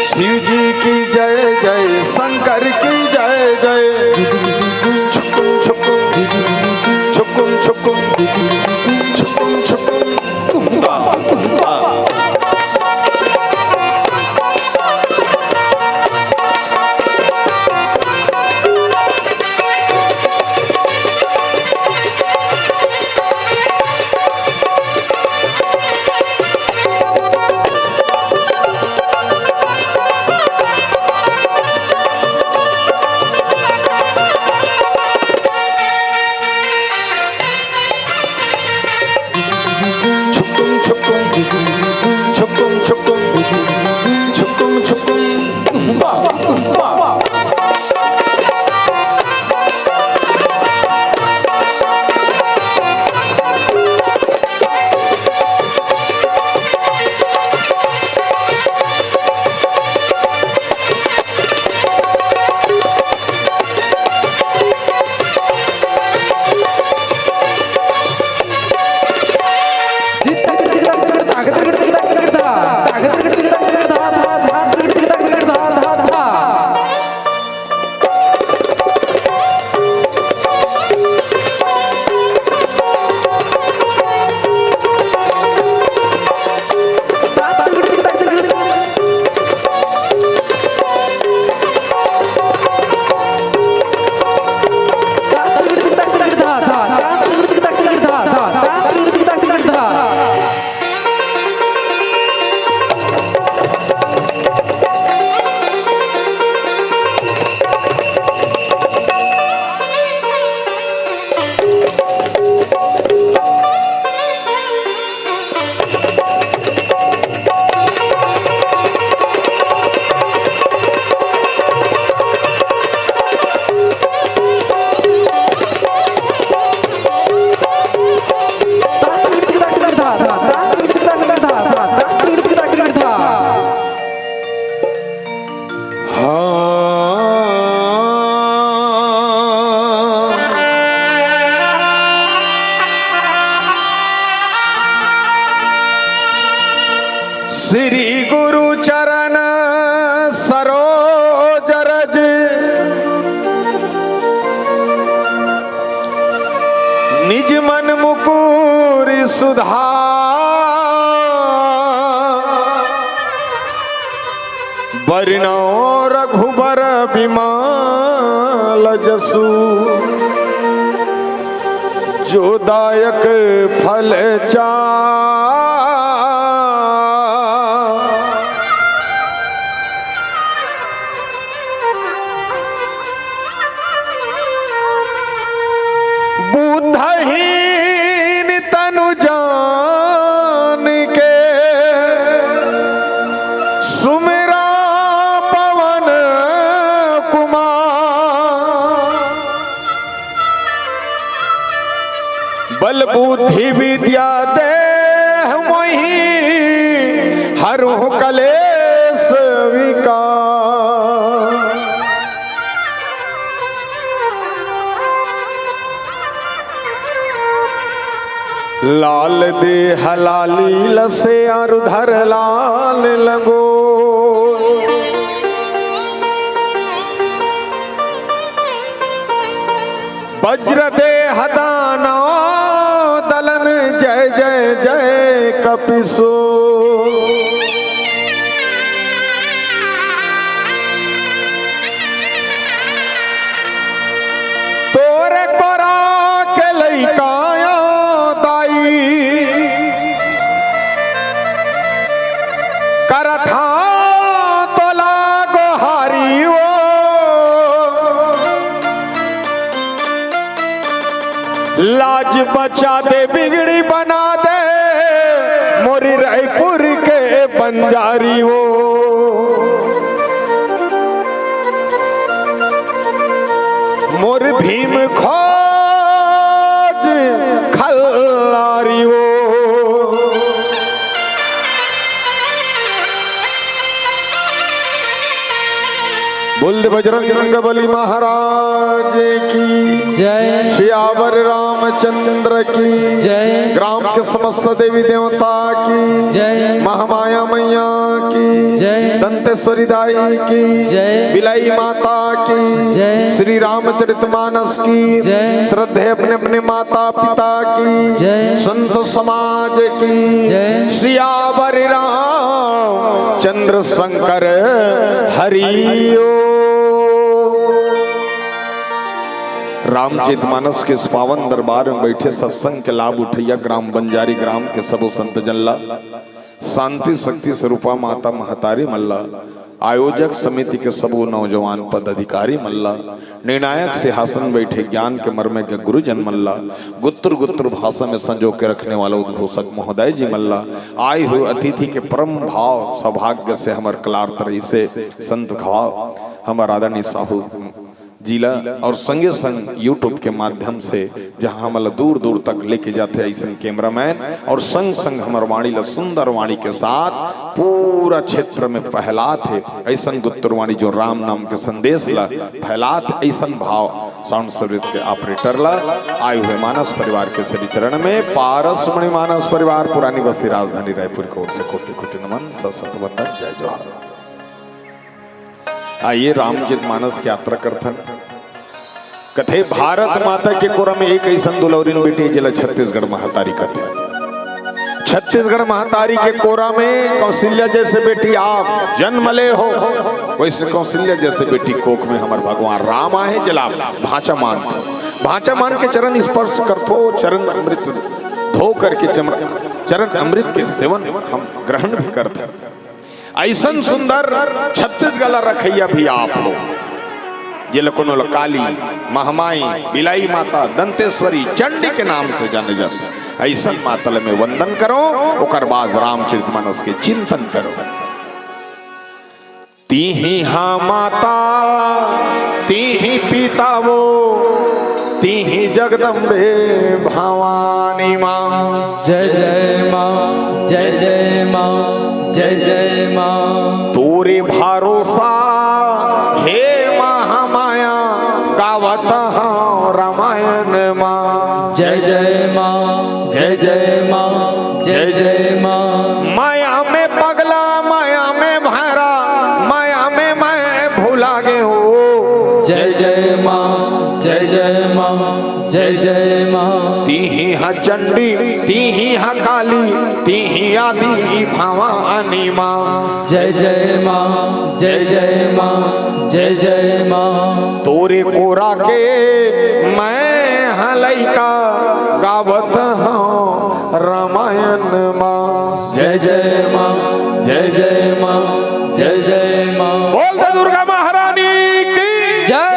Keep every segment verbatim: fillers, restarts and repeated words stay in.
शिव जी की जय जय, शंकर की जय जय। छुकुम छुकुम, छुकुम छुकुम, छुकुम छुकुम। श्री गुरु चरण सरोज रज, निज मन मुकुर सुधार। बरनउँ रघुबर बिमल जसु, जो दायक फल चार। बुद्धहीन तनु जान के सुमिरा पवन कुमार। बल बुद्धि विद्या दे लाल देह लाली लसे अरु धर लाल लंगो। वज्र देह दानव दलन जय जय जय कपिसो। तोरे कोरा के लइका दाई करथा तोला गोहारी ओ। लाज बचा दे, बिगड़ी बना दे, मोरी रायपुर के बंजारी ओ। मोर भीम खोज खल्लारी ओ। बोल दे बजरंग बली महाराज की जय। सियावर रामचंद्र की जय। ग्राम के समस्त देवी देवता की जय। महामाया मैया की जय। दंतेश्वरी दाई की जय। बिलाई माता की जय। श्री रामचरित मानस की जय। श्रद्धे अपने अपने माता पिता की जय। संत समाज की जय। सियावर रामचंद्र शंकर हरि ओ। रामचरित मानस के इस पावन दरबार में बैठे सत्संग के लाभ उठैया ग्राम बंजारी ग्राम के सबो संत जन ला शांति शक्ति स्वरूपा माता महतारी मन ला, आयोजक समिति के सबो नौजवान पदाधिकारी मन ला, निर्णायक सिंहासन बैठे ज्ञान के मर्मे के गुरुजन मन ला, गुत्र गुत्र भाषा में संजो के रखने वाला उद्घोषक महोदय जी मन ला, आए हुए अतिथि के परम भाव सौभाग्य से हमर कलार्थ रहिसे संत भाव हमर आदरणीय साहू जिला और संगे संग YouTube के माध्यम से जहां हमला दूर दूर तक लेके जाथे ऐसन cameraman और संग संग हमर वाणी ला सुंदर वाणी के साथ पूरा क्षेत्र में फैलात हे ऐसन गुत्तुर वाणी जो राम नाम के संदेश ला फैलात ऐसन भाव sound service के operator ला आए हुए मानस परिवार के श्री चरण में पारस मणि मानस परिवार पुरानी बस्ती राजधानी रायपुर की ओर से कोटि कोटि नमन सत सत वंदन जय जोहार। आइए रामचरित मानस की यात्रा करथन। कथे भारत माता के कोरा में एक ऐसन दुलौरिन बेटी जेला छत्तीसगढ़ महतारी कथे। छत्तीसगढ़ महतारी के कोरा में कौशल्या जैसे बेटी आप जन्म ले हो, वैसे कौशल्या जैसे बेटी कोख में हमर भगवान राम आहे जेला आप भांचा मान, भांचा मान के चरण स्पर्श करथो, चरण अमृत धो करके चम-, चरण अमृत के सेवन हम ग्रहण भी करथन। ऐसन सुंदर छत्तीसगढ़ ला रखैया भी आप हो, जेला कोनो ला काली, महमाई, बिलाई माता, दंतेश्वरी, चंडी के नाम से जाने जाथे। ऐसन माता ला में वंदन करो, ओकर बाद रामचरित मानस के चिंतन करो। तिही हा माता, तिही पिता वो, तिही जगदम्बे भवानी माँ। जय जय माँ, जय जय माँ, जय जय माँ। तोरे भरोसा हे महामाया, गावत हौं रामायण माँ। जय जय माँ, जय जय माँ, जय जय माँ। माया में पगला, माया में भैरा, माया में मैं भुला गे हूँ। जय जय माँ, जय जय माँ, जय जय माँ। तिही हा चंडी, तिही हा काली, तिही आदि भवानी माँ। जय जय माँ, जय जय माँ, जय जय माँ। तोरे कोरा के मैं हा लइका गावत हौं रामायण माँ। जय जय माँ, जय जय माँ, जय जय माँ। बोल दे दुर्गा महारानी की जय।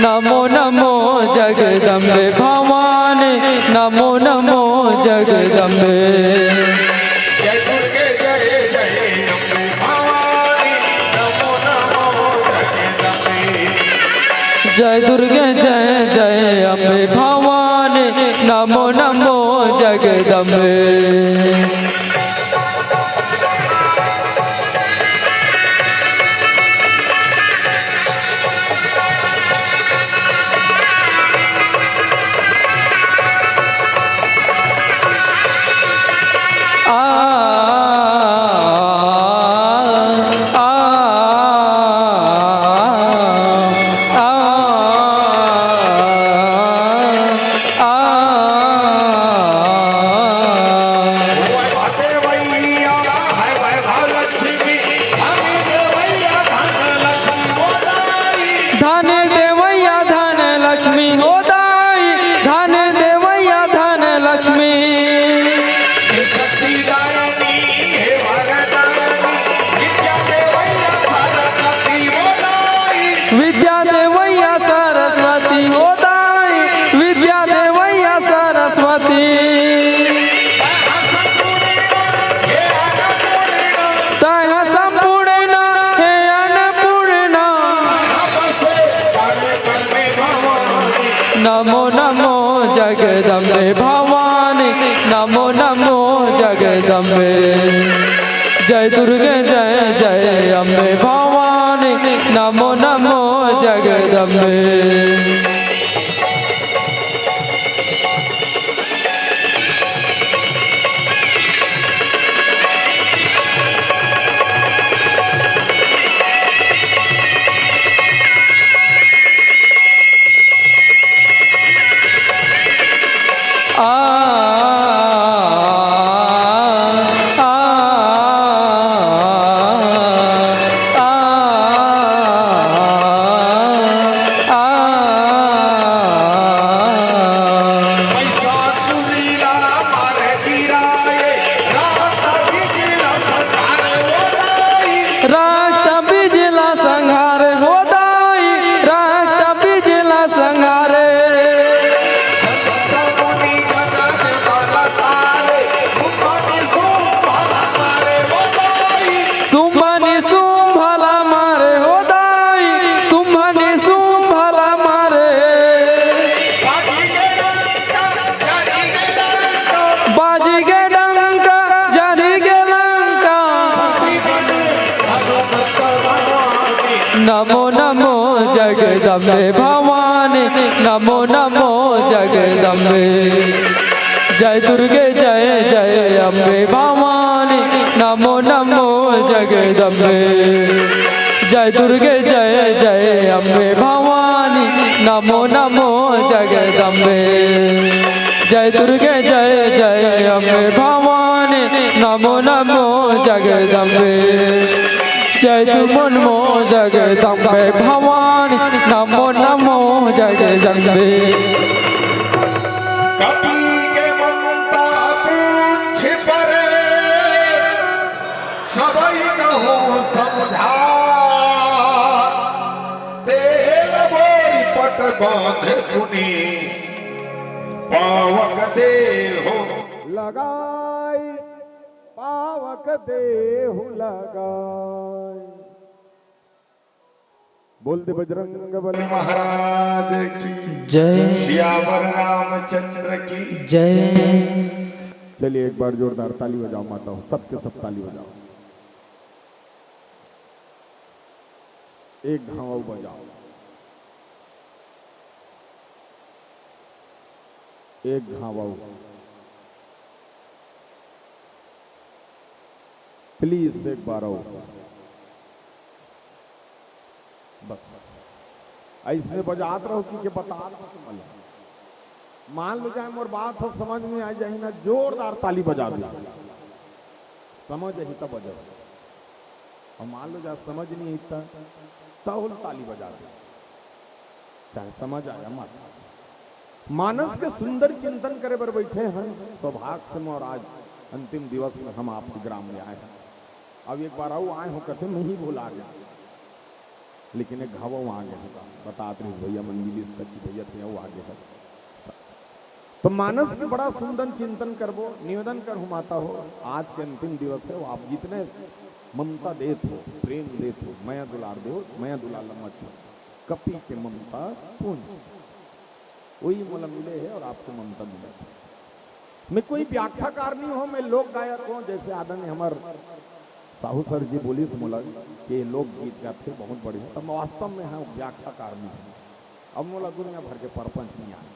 नमो नमो जगदम्बे भवानी, नमो नमो जगदम्बे। जय दुर्गे जय जय अम्बे भवानी, नमो नमो जगदम्बे। जय दुर्गे जय जय अम्बे भवानी, नमो नमो जगदम्बे। धन देवैया धन लक्ष्मी हो दाई, धन देवैया धन लक्ष्मी। विद्या देवैया सरस्वती हो दाई, विद्या देवैया सरस्वती। तैं ह संपूर्ण हे अन्नपूर्ण। नमो नमो जगदम्बे भवानी, नमो नमो जगदम्बे। जय दुर्गे जय जय अम्बे भवानी, नमो नमो जगदम्बे। रक्त बिजला संहार हो दाई, रक्त बिजला संहार। सुम्भनी सुम्भला मारे हो दाई, सुम्भनी सुम्भला मारे। बाजी गे डंका, जरी गे लंका। नमो नमो जगदम्बे भवानी, नमो नमो जगदम्बे। जय दुर्गे जय जय अम्बे भवानी, नमो नमो जगदम्बे। जय दुर्गे जय जय अम्बे भवानी, नमो नमो जगदम्बे। जय दुर्गे जय जय अम्बे भवानी, नमो नमो जगदम्बे। जय नमो नमो जगदम्बे भवानी, नमो नमो जगदम्बे। कपि के ममता पूंछ परे, सबइ कहूँ समुझार। तेल बोरि पट बाँध पुनि पावक देहु लगाई, पावक देहु लगाई। बोल दे बजरंग बली महाराज की जय। सियावर रामचंद्र की जय। चलिए, एक बार जोरदार ताली बजाओ माताओं, सबके सब ताली बजाओ। एक घाव बजाओ। एक घाव अउ। Please, एक बार अउ। बस। अइसने बजात रहो कि के बतात रहो तुमन ला। मान लो जाए मोर बात ह समझ में आ जाही ना, जोरदार ताली बजा दे। समझ आही तब बजा। अउ मान लो जाए समझ नहीं आई त, तहुल ताली बजा दे। चाहे समझ आया मत। मानस के सुंदर चिंतन करे बर बइठे हन, सौभाग्य से मोर आज अंतिम दिवस में हम आपके ग्राम में आए हन। अब एक बार अउ आए हो कथे, मैं ही भुला गया। लेकिन एक घाव आ गया होगा, बतात रही भैया मन मिलिस कच्ची भैया थे, वो आ गया है। तो मानस के बड़ा सुंदर चिंतन करबो, निवेदन करहूँ माता हो, आज के अंतिम दिवस है, वो आप जितने ममता देत हो, प्रेम देत हो, मया दुलार दे हो, मया दुलार ल मत छोड़, कपी के ममता पूंज, वही मोला मिले है और आपको ममता मिले है। मैं कोई व्याख्याकार नहीं हूँ, मैं लोक गायक हूँ, जैसे आदरणीय हमर साहू सर जी बोलिस मोला कि लोकगीत गाथे बहुत बढ़िया, तब वास्तव में हाँ व्याख्याकार नहीं हूँ। अब मोला दुनिया भर के परपंच नहीं आए।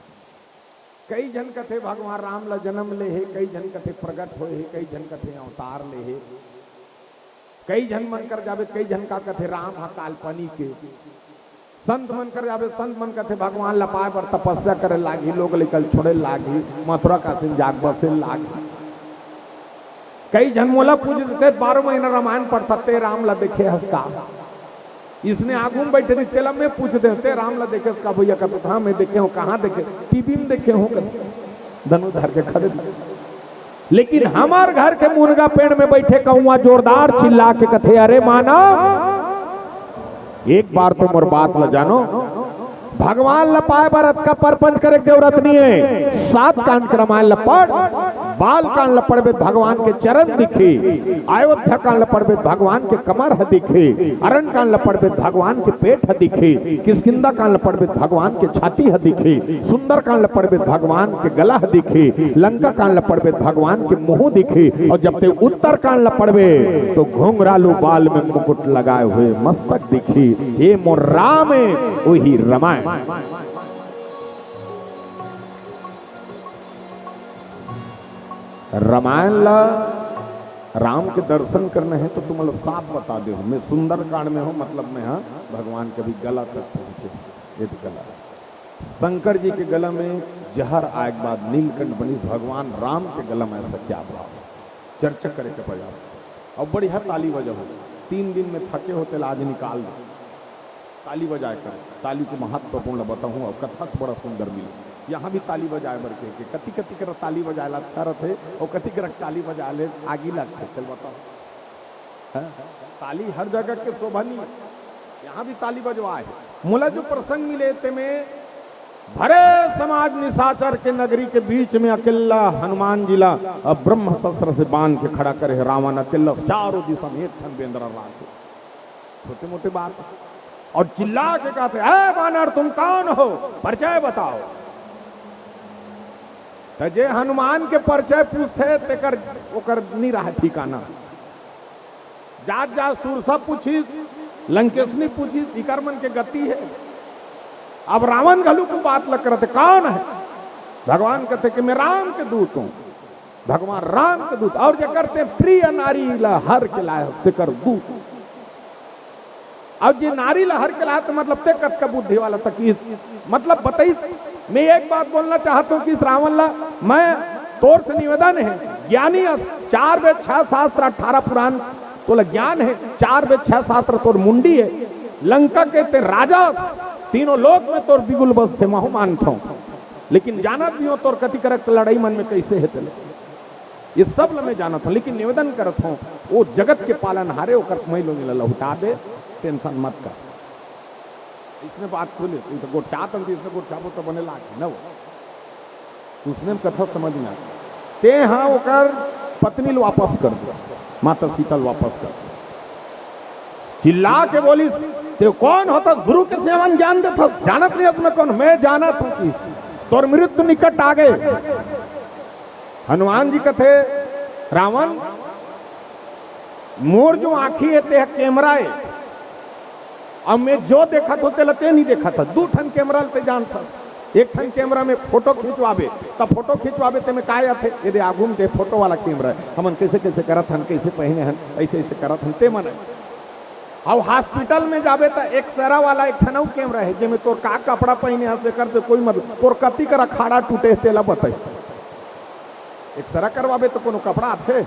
कई झन कथे भगवान राम ला जन्म ले हे, कई झन कथे प्रगट होए हे, कई झन कथे अवतार ले हे। कई झन मन कर जाबे, कई झन का कथे राम हा काल्पनिक हे। संत मन कर जाबे, संत मन कथे भगवान ला पाए बर तपस्या करे लागही, लोग लइका ल छोड़े लागही, मथुरा काशी म जाके बसे लागही। कई झन मोला पूछ देथे, बारह महीना रामायण पढ़थस ते राम ला देखे हस का? इसने आगू में बैठे रही, तेला मैं पूछ दे, ते राम ला देखे हस का भैया? कहते, हाँ, मैं देखे हूँ। कहाँ देखे? टीवी में देखे हूँ। कहते, धनुष धर के खड़े रहे। लेकिन हमार घर के मुनगा पेड़ में बैठे कौआ जोरदार चिल्ला के कथे, अरे मानव, एक बार तो मोर बात ल जानो, भगवान ल पाए बर अतका परपंच करे के जरूरत नहीं है। सात कांड के रामायण ल पढ़, बाल कांड ल पढ़बे त भगवान के चरण दिखही, अयोध्या कांड ल पढ़बे त भगवान के कमर ह दिखही, अरण कांड ल पढ़बे त भगवान के पेट ह दिखही, किष्किंधा कांड ल पढ़बे त भगवान के छाती ह दिखही, सुंदर कांड ल पढ़बे त भगवान के गला ह दिखही, लंका कांड ल पढ़बे त भगवान के मुंह दिखही, और जब ते उत्तर कांड ल पढ़बे तो घुंघरालू बाल में मुकुट लगाए हुए मस्तक दिखही। ये मोर राम है, वही रामायण। रामायण ला राम के दर्शन करना है तो तुमला साफ बता दे हूँ, मैं सुंदरकांड में हूँ, मतलब मैं हाँ भगवान के भी गला तक पहुँचे, ये तो गला। शंकर जी के गला में जहर आए के बाद नीलकंठ बनिस, भगवान राम के गला में ऐसा क्या भाव है? चर्चा करे के प्रयास। अब बढ़िया ताली बजाओ, तीन दिन में थके होते ला आज निकाल दो। ताली बजाए कर ताली के महत्वपूर्ण बताहूँ और कथा से बड़ा सुंदर मिले। यहाँ भी ताली बजाए बर के, के कति कति कर ताली बजाए ला अच्छा रथे और कति कर ताली बजाए ले आगी लगथे। चल बताओ, हैं? ताली हर जगह के शोभा नहीं है, यहाँ भी ताली बजवाए। मोला जो प्रसंग मिले ते में भरे समाज निशाचर के नगरी के बीच में अकेला हनुमान जी ला अब ब्रह्मास्त्र से बांध के खड़ा करे हे रावण, अकेला चारों दिशा में एक ठन बेंदरा राखे। छोटे मोटे बात। और चिल्ला के कहते, "ए बानर, तुम कौन हो? परिचय बताओ।" त जे हनुमान के परिचय पूछथे, तेकर ओकर नी रहा ठिकाना। जात जात सुरसा पूछिस, लंकेशनी पूछिस, इकर मन के गति है। अब रावण घलू को बात लग करत, "कौन है?" भगवान कहते कि मैं राम के दूत हूँ, भगवान राम के दूत। और जेकर ते प्रिय नारी ला हर के लाए, तेकर दूत। और जे नारी ला हर के लाए, तो मतलब ते कतका बुद्धि वाला तक इस, मतलब बताइस। मैं एक बात बोलना चाहता हूँ कि इस रावण ला, मैं तोर से निवेदन है, ज्ञानी अस, चार वेद, छह शास्त्र, अठारह पुराण तोला ज्ञान है, चार वेद, छह शास्त्र तोर मुंडी है, लंका के ते राजा अस, तीनों लोक में तोर बिगुल बजथे, महू मानथों, लेकिन जानत भी हो तोर कति करक लड़ाई मन में कैसे है तेला। ये सब ल मैं जानत हूँ, लेकिन निवेदन करत हूँ, वो जगत के पालनहारे ओकर मैलों ला लहुटा दे, tension मत कर। इसने बात खुले, तू तो गोठियात हन, इसने गोठियाबो तो बने लाग न वो। उसने कथा समझ में आ। ते हाँ ओकर पत्नी ल वापस कर दे, माता सीता ल वापस कर दे। चिल्ला के बोलिस, "ते कौन होथस? गुरु के सेवन ज्ञान देथस? जानत नहीं हस मैं कौन? मैं जानत हूँ कि तोर मृत्यु निकट आ गए।" हनुमान जी कथे, "रावण, मोर जो आँखी है, ते ह camera है, अब मैं जो देखत हूँ, तेला ते नहीं देखत हस। दू ठन camera ल ते जानत हस। एक ठन camera में photo खिंचवाबे, त photo खिंचवाबे, ते में काय आथे? ये दे आगू में दे photo वाला camera है। हमन कैसे कैसे करत हन, कैसे पहिने हन, ऐसे ऐसे करत हन, ते मन है। अब hospital में जाबे त X-ray वाला एक ठन अउ camera है, जेमे तोर का कपड़ा पहिने हस, एकर से कोई मतलब, तोर कति कर अखाड़ा टूटे हे, तेला बताई। X-ray करवाबे त कोनो कपड़ा आथे,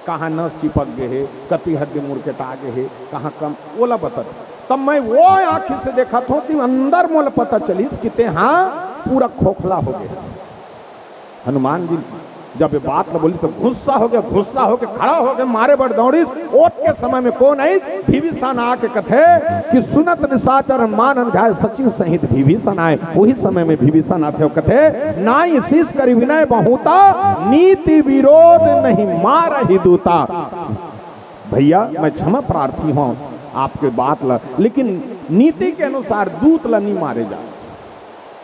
कहाँ नस चिपक गे हे, कति हड्डी मुड़केटा गे हे, कहाँ कम, ओला बतात। तब मैं वो आँखी से देखत हूँ कि अंदर मोला पता चलिस कि ते हाँ पूरा खोखला हो गे हे।" हनुमान जी जब ये बात ल बोलिस त गुस्सा होगे, गुस्सा होगे खड़ा होगे, मारे बर दौड़िस। ओतके समय में कोन आइस? विभीषण आके कथे कि सुनत निशाचर मानन ध्याय, सचिव सहित विभीषण आए। उही समय में विभीषण आथे अउ कथे, नाई शीश करि विनय बहुता, नीति विरोध नहीं मारहि दूता। भैया, मैं क्षमा प्रार्थी हूँ आपके बात ला, लेकिन नीति के अनुसार दूत ला नहीं मारे जा।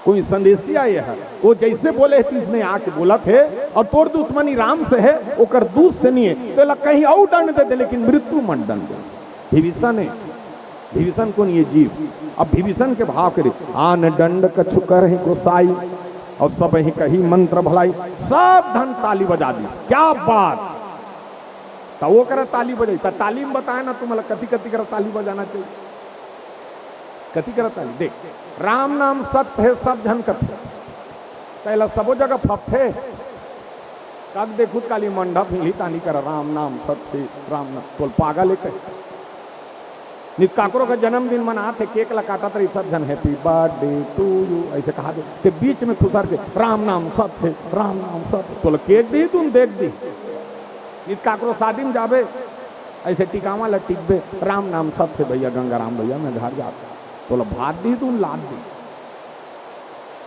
कोई संदेशिया ये हे, वो जइसे बोले हे, तइसने आके बोलत हे, अउ तोर दुश्मनी राम से हे, ओकर दूत से नहीं हे, त एला कहीं अउ दंड दे दे, लेकिन मृत्यु मत दंड दे। विभीषण हे, विभीषण कोन ये जीव? अब विभीषण के भाव करे, आन दंड कछु करहिं गोसाई, अउ सबहिं कही मंत्र भलाई, सब झन ताली बजा दिस। क्या बात! त वो करा ताली बजाई, त ताली में बताए ना तुमला कति कति करा ताली बजाना चाहिए। कति करा ताली? देख, राम नाम सत्य हे, सब झन कथे। त एला सबो जगह फपथे। कब देखहू त काली मंडप हिली तानी करा, राम नाम सत्य हे, राम नाम। बोल पागल हे कहे। नित काकरो का जन्मदिन मनात हे, केक ला काटत रही सब झन, happy birthday to you, अइसे कहा दे। ते बीच में खुसर के, राम नाम सत्य हे, राम नाम सत्य हे। तोला केक दी, तुम देख दी। नित काकरो शादी में जाबे, अइसे टिकावा ला टिकबे, राम नाम सत्य हे भैया, गंगाराम भैया, मैं घर जात। तोला भात दी, तुम लाद दी।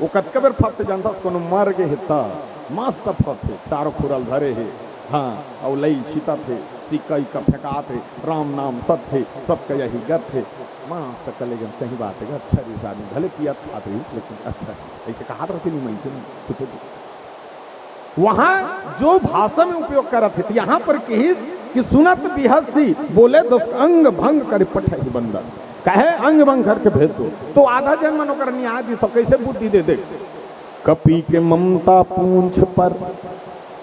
वो कतका बेर फपथे जानथस, कोनो मर गे हे त मस्त फपथे, चारों खुरल धरे हे, हाँ, अउ लई छितत हे, सिक्का इक्का फेंकात हे, राम नाम सत्य हे, सबका यही गत हे, मस्त कले गन सही बात हे, अच्छा रिस आदमी, भले पियत खात रहिस, लेकिन अच्छा, अइसे कहात रहिथे नहीं मनखे मन, कुछ वहां जो भाषा में उपयोग करत हे, त यहाँ पर कहिस कि सुनत बिहसी बोले दस अंग भंग करि पठही बंदन। कहे अंग भंग करके भेज दो, त आधा झन मन ओकर न्याय दिस, कइसे बुद्धि दे दे। कपि के ममता पूंछ पर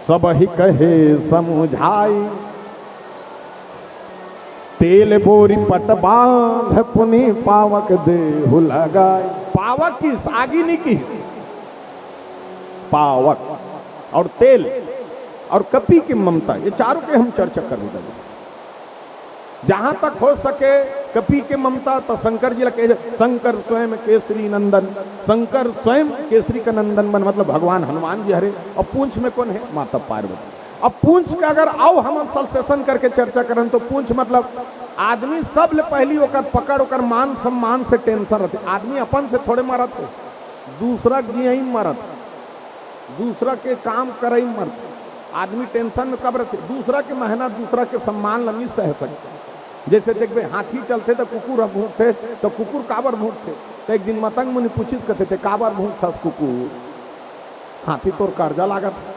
सबहि कहे समुझाई। तेल बोरि पट बांध पुनि पावक देहु लगाई। पावक किहिस, आगी नहीं किहिस। पावक अउ तेल अउ कपि के ममता, ये चारों के हम चर्चा कर रहे हैं। जहां तक हो सके कपि के ममता त शंकर जी ला कहे, शंकर स्वयं केसरी नंदन, शंकर स्वयं केसरी का नंदन बन, मतलब भगवान हनुमान जी हरे। अउ पूंछ में कोन हे? माता पार्वती। अब पूंछ का अगर अउ हम संश्लेषण करके चर्चा करन त पूंछ मतलब आदमी सब ले पहली ओकर पकड़, ओकर मान सम्मान से tension रहिथे। आदमी अपन से थोड़े मरत हे, दूसरा के जियई मरत, दूसरा के काम करई मरत। आदमी tension में कब रहिथे? दूसरा के मेहनत, दूसरा के सम्मान ल नइ सह सकत। जइसे देखबे, हाथी चलथे त कुकुर ह भूंकथे, त कुकुर काबर भूंकथे? त एक दिन मतंग मुनि पूछिस, कथे, "ते काबर भूंकथस कुकुर? हाथी तोर करजा लागत हे।"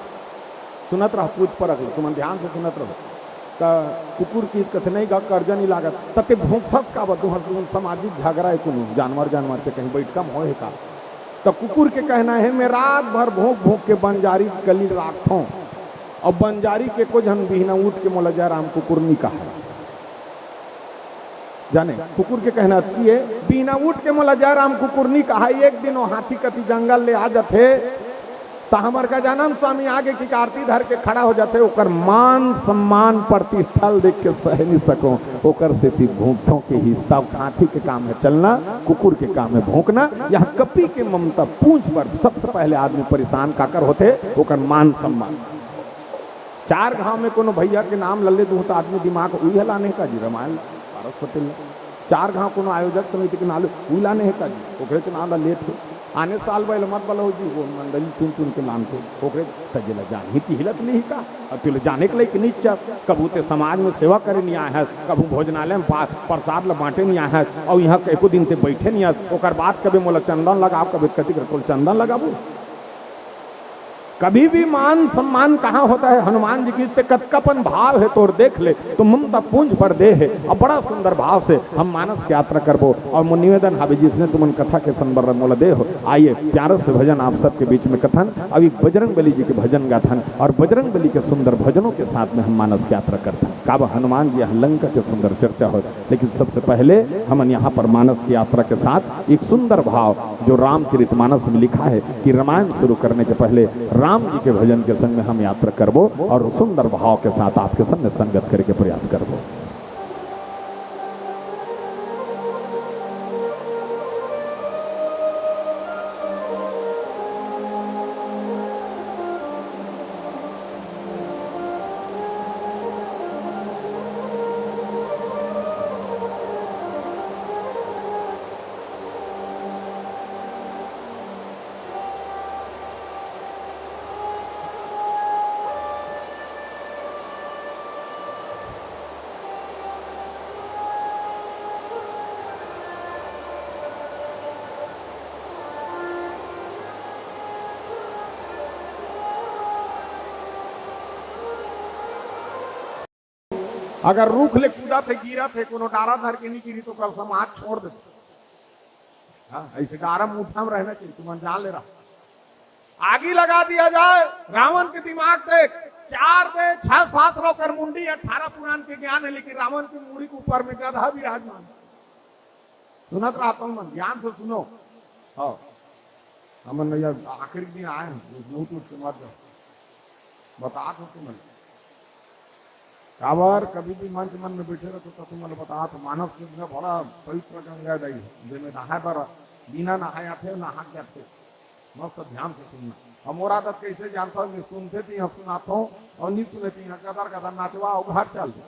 सुनत रह, पूछ परख ले, तुमन ध्यान से सुनत रहो। त कुकुर किहिस, कथे, "नहीं गा, करजा नहीं लागत।" "त ते भूंकथस काबर? तुंहर सामाजिक झगरा हे कोनो जानवर, जानवर से कहीं बइठका म होय हे का?" त कुकुर के कहना हे, "मैं रात भर भूंक भूंक के बंजारी कली राखथों, अउ बंजारी के एको झन बिहना उठ के मोला जय राम कुकुर नहीं कहा।" जाने, कुकुर के कहना अतकी हे, बिहना उठ के मोला जय राम कुकुर नहीं कहा। एक दिन वो हाथी कती जंगल ले आ जाथे, त हमर गजानन स्वामी आगे कि आरती धर के खड़ा हो जाथे, ओकर मान सम्मान प्रतिष्ठा ल देख के सह नहीं सकों, ओकर सेती भूंकथों। किहिस त हाथी के काम हे चलना, कुकुर के काम हे भूंकना। यहाँ कपि के ममता पूंछ पर सबसे पहले आदमी परेशान काकर होथे, ओकर मान सम्मान। चार घांव में कोनो भैया के नाम ल ले दूं त आदमी दिमाग उही लाने का जी, रामायण ला, पारस पटेल ला। चार घांव कोनो आयोजक समिति के नाम ले उही लाने हे का जी, ओकरे के नाम ल लेत हे। आने साल बर एला मत बलाओ जी, वो मंडली चुन चुन के लानथे, ओकरे त जेला जानही तिही ल त लेही का, अउ तेला जाने के लइक नइ चस। कभू ते समाज में सेवा करे नइ आए हस, कभू भोजनालय में पा-, प्रसाद ल बांटे नइ आए हस, अउ इहां एको दिन ते बइठे नइ हस, ओकर बाद कबे मोला चंदन लगाव, कबे कति कर तोला चंदन लगाबो। कभी भी मान सम्मान कहाँ होता है? हनुमान जी किहिस ते कतकापन भाव हे तोर देख ले, त ममता पूंछ पर दे हे। अब बड़ा सुंदर भाव से हम मानस के यात्रा करबो। अउ मोर निवेदन हावे, जिसने तुमन कथा के संदर्भ मोला दे हो, आइए प्यारे से भजन आप सबके बीच में कथन। अभी बजरंग बली जी के भजन गाथन अउ बजरंग बली के सुंदर भजनों के साथ में हम मानस के यात्रा करथन। काबर हनुमान जी यहाँ लंका के सुंदर चर्चा हो, लेकिन सबसे पहले हमन यहाँ पर मानस की यात्रा के साथ एक सुंदर भाव, जो रामचरितमानस में लिखा है कि रामायण शुरू करने के पहले राम जी के भजन के संग में हम यात्रा करबो अउ सुंदर भाव के साथ आपके संग में संगत करे के प्रयास करबो। अगर रूख ले कूदत हे, गिरत हे, कोनो डारा धर के नहीं गिरी, तो कल समाज छोड़ देथे। हाँ, ऐसे डारा मुठा में रहना चाहिए, तुमन जान ले रहा। आगी लगा दिया जाए, रावण के दिमाग देख, चार दे, छह सात रौ कर मुंडी, अठारह पुराण के ज्ञान है, लेकिन रावण के मुड़ी के ऊपर में गधा विराजमान। सुनत रहा तुमन, ध्यान से सुनो। हाँ, हमन नैया आखिरी दिन आए हैं, उठ उठ के मत जाओ, बतात हो तुमन। काबर कभी भी मंच मन में बैठे रहो तो तुमन बतात हो, मानस के बिना बड़ा पवित्र गंगा दाई है, जेमे नहाए बर बिना नहाए आथे, नहा के आथे। मस्त ध्यान से सुनना। अब मोर आदत कैसे जानता हूँ, मैं सुनते थी यहाँ सुनाता हूँ और नहीं सुने थी यहाँ गदर गदर नाचवा और घर चल दे।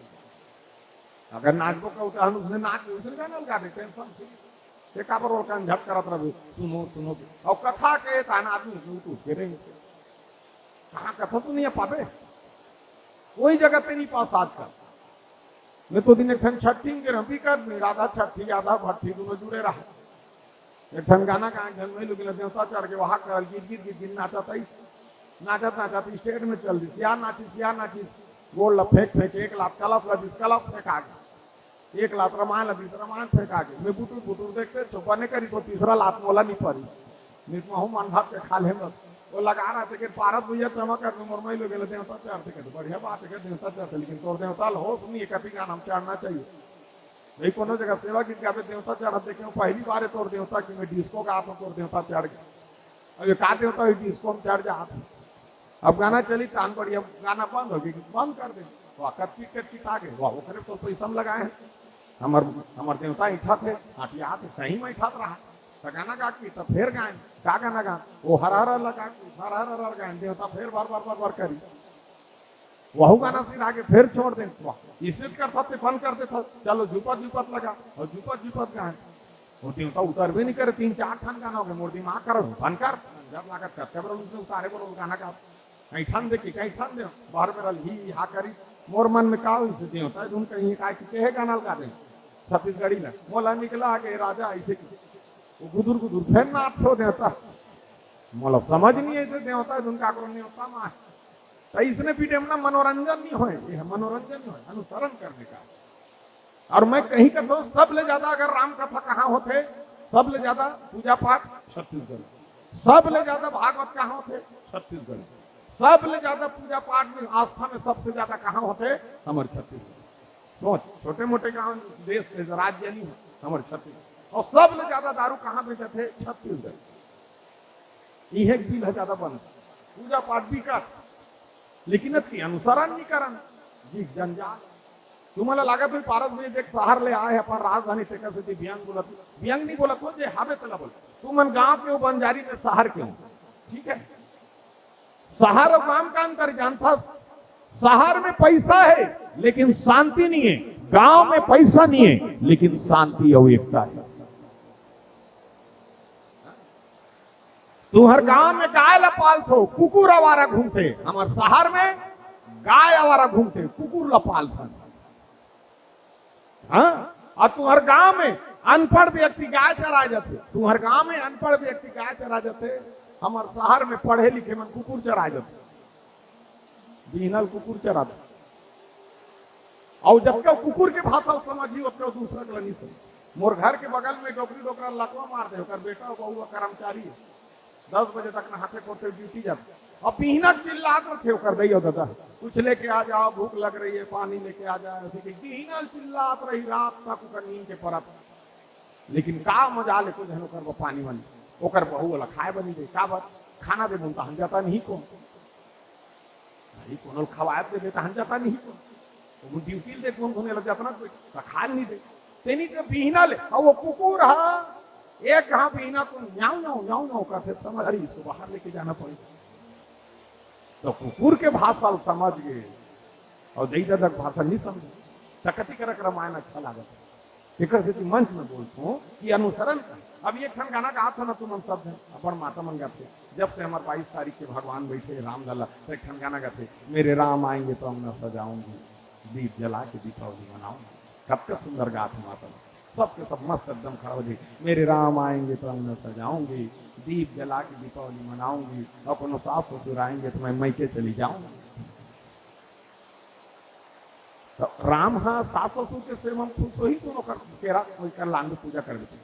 अगर नाचबो का उठा उसने नाच उसने गाना लगा दे, टेंशन फ्री। ते काबर ओलकान झट करत रहे, सुनो सुनो के। और कथा के तान आदमी उठ उठ के रहे। कहाँ कथा तो नहीं पाबे, कोई जगह पे नहीं पास आजकल। मैं तो दिन एक ठन छठी के रंपी कर राधा छठी, राधा भट्ठी दोनों जुड़े रहा। एक ठन गाना गाए, झन वही लोग देवता चढ़ के वहां करल, गिर गिर गिर गिर नाचत आई, नाचत नाचत स्टेट में चल दी, सिया नाची, सिया नाची, गोल ला फेंक फेंक, एक लात कलप ला दिस, कलप फेंक आगे, एक लात रमायण ला दिस, रमायण फेंक आगे। मैं बुटुर बुटुर देखते छो बने करी तो तीसरा लात मोला नहीं पड़ी, नहीं तो हूँ मन भात के खा ले बस। वो लगा रहा थे कि पारत भैया चमक कर मोर मई लोग देवता चढ़ते के, तो बढ़िया बात है कि देवता चढ़ते, लेकिन तोर देवता ला होश नहीं है, कभी गाना हम चढ़ना चाहिए। नहीं कोनो जगह सेवा गीत गावे देवता चढ़त देखे हूँ, पहली बार है तोर देवता कि मैं डिस्को गात हूँ, तोर देवता चढ़ गया। अब ये का देवता हुई डिस्को में चढ़ जात है। अब गाना चली तान बढ़िया, गाना बंद हो गई, बंद कर दे। वाह, कच्ची कच्ची आ गए, वाह, ओकरे तो पैसा में लगाए हैं। हमर हमर देवता ऐठा थे, आटिया थे, सही में ऐठा रहा। तो गाना गा के तो फिर गाए, का गाना गा, वो हर हर लगा के हर हर हर गाए, देवता फिर बार बार बार बार करी। वहू गाना सिर आगे फिर छोड़ दे, वाह, इसने कर सकते, बंद कर देता, चलो जुपत जुपत लगा और जुपत जुपत गाए। वो देवता उतरबे नहीं करे, तीन चार ठन गाना हो गए, मोर दिमाग कर बंद कर, जब लागत करते बरो उसने उतारे बरो गाना गा, कहीं ठन दे कि कहीं ठन दे, बाहर में रल ही हा करी। मोर मन में का हुई से देवता धुन कहीं का कि कहे गाना लगा दे छत्तीसगढ़ी ला, मोला निकला आगे राजा ऐसे की। वो गुदुर गुदुर फेर नाच हो देवता। मोला समझ नहीं है, ऐसे देवता है, उनका करो नहीं होता मार। तो इसने पीटे में ना मनोरंजन नहीं होए, ये है मनोरंजन नहीं होए, अनुसरण करने का। और मैं कहीं का तो सब ले ज्यादा अगर राम कथा कहाँ होते, सब ले ज्यादा पूजा पाठ छत्तीसगढ़, सब ले ज्यादा भागवत कहाँ होते, छत्तीसगढ़, सब ले ज्यादा पूजा पाठ में आस्था में सबसे ज्यादा कहाँ होते, हमारे छत्तीसगढ़। सोच, छोटे मोटे गांव देश के राज्य नहीं है, हमारे छत्तीसगढ़। और सब ले ज्यादा दारू कहाँ बेचत है, छत्तीसगढ़। इहे बिल है ज्यादा बंद, पूजा पाठ भी कर, लेकिन अति अनुसरण नहीं करन। जी जंजाल। तुम्हाला लागत हुई पारस भाई देख शहर ले आए अपन राजधानी तेकर से व्यंग बोलत, व्यंग नहीं बोलत हो जे हावे तला बोल। तुमन गांव के हो बंजारी में शहर के हो, ठीक है? शहर और गांव का अंतर जानता, शहर में पैसा है लेकिन शांति नहीं है, गांव में पैसा नहीं है लेकिन शांति और एकता है। तुम्हर गांव में गाय ला पालथो, कुकुर आवारा घूमते, हमार शहर में गाय आवारा घूमते, कुकुर ला पालथन। हाँ, और तुम्हर गांव में अनपढ़ व्यक्ति गाय चराए जाते, तुम्हर गांव में अनपढ़ व्यक्ति गाय चराए जाते, हमार शहर में पढ़े लिखे मन कुकुर चराए जाते। बिहनल कुकुर चराते। और जब क्यों कुकुर के भाषा समझी, वो क्यों दूसरा के नहीं समझ। मोर घर के बगल में डोकरी डोकरा लकवा मार दे, ओकर बेटा और बउआ कर्मचारी है। दस बजे तक नहाते खोते ड्यूटी जाते। अब बिहना चिल्लात रथे ओकर दइयो दादा, कुछ लेके आ जाओ, भूख लग रही है, पानी लेके आ जाओ, ऐसे कि बिहना चिल्लात रही रात तक ओकर नींद के परत। लेकिन का मजा ले कुछ ओकर बर पानी वानी, ओकर बहू वाला खाए बनी दे, का बात खाना दे बोलता हम जाता नहीं को। भाई, कोनो ल खवाए दे देता, हम जाता नहीं को। वो ड्यूटी दे, कौन कोने लग जाता ना, कोई तो खा नहीं दे। तेनी के बिहना ले, और वो कुकुर हा, एक कहाँ बिहना को न्याव, न्याव, न्याव, न्याव करते, समझ, अरे, इसको बाहर लेके जाना पड़ेगा। तो कुकुर के भाषा ल समझ गए, और दई दादा के भाषा नहीं समझे। तो कति करक रामायण अच्छा लागत है। एकर सेती मंच में बोलथों कि अनुसरण कर। अब ये ठन गाना गात हो ना तुमन सब झन, अपन माता मन गाथे, "जब से हमार बाईस तारीख के भगवान बैठे राम लला", तो एक ठन गाना गाथे, "मेरे राम आएंगे तो अंगना सजाऊंगी, दीप जला के दीपावली मनाऊंगी।" कतका सुंदर गात हो माता मन, सबके सब मस्त एकदम खड़ा हो जाए, "मेरे राम आएंगे तो अंगना सजाऊंगी, दीप जला के दीपावली मनाऊंगी, और कोनो सास ससुर आएंगे तो मैं मैके चली जाऊंगी।" त राम ह सास ससुर के सेवा म खुश होही, कोनो कर केरा कोई कर लांग पूजा कर देथे।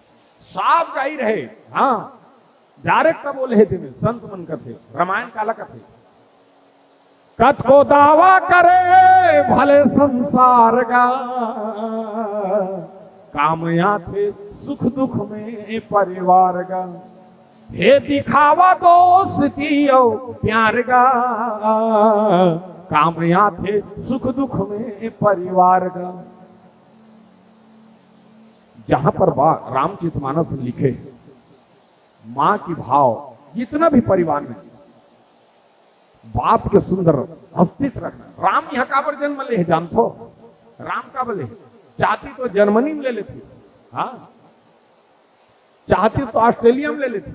साफ जाहिर हे, हाँ, direct बोले हे तेमे, संत मन कथे, रामायण काला कथे। कतको दावा करे भले संसार गा, काम आथे सुख दुख में परिवार गा। हे दिखावा दोस्ती अउ प्यार गा, काम आथे सुख दुख में परिवार गा। जहां पर बा रामचरित मानस लिखे, माँ की भाव जितना भी परिवार में, बाप के सुंदर अस्तित्व रखना। राम यहाँ काबर जन्म ले हे जानथो? राम काबर ले हे? चाहती तो जर्मनी में ले लेती, हाँ, चाहती तो ऑस्ट्रेलिया में ले लेती,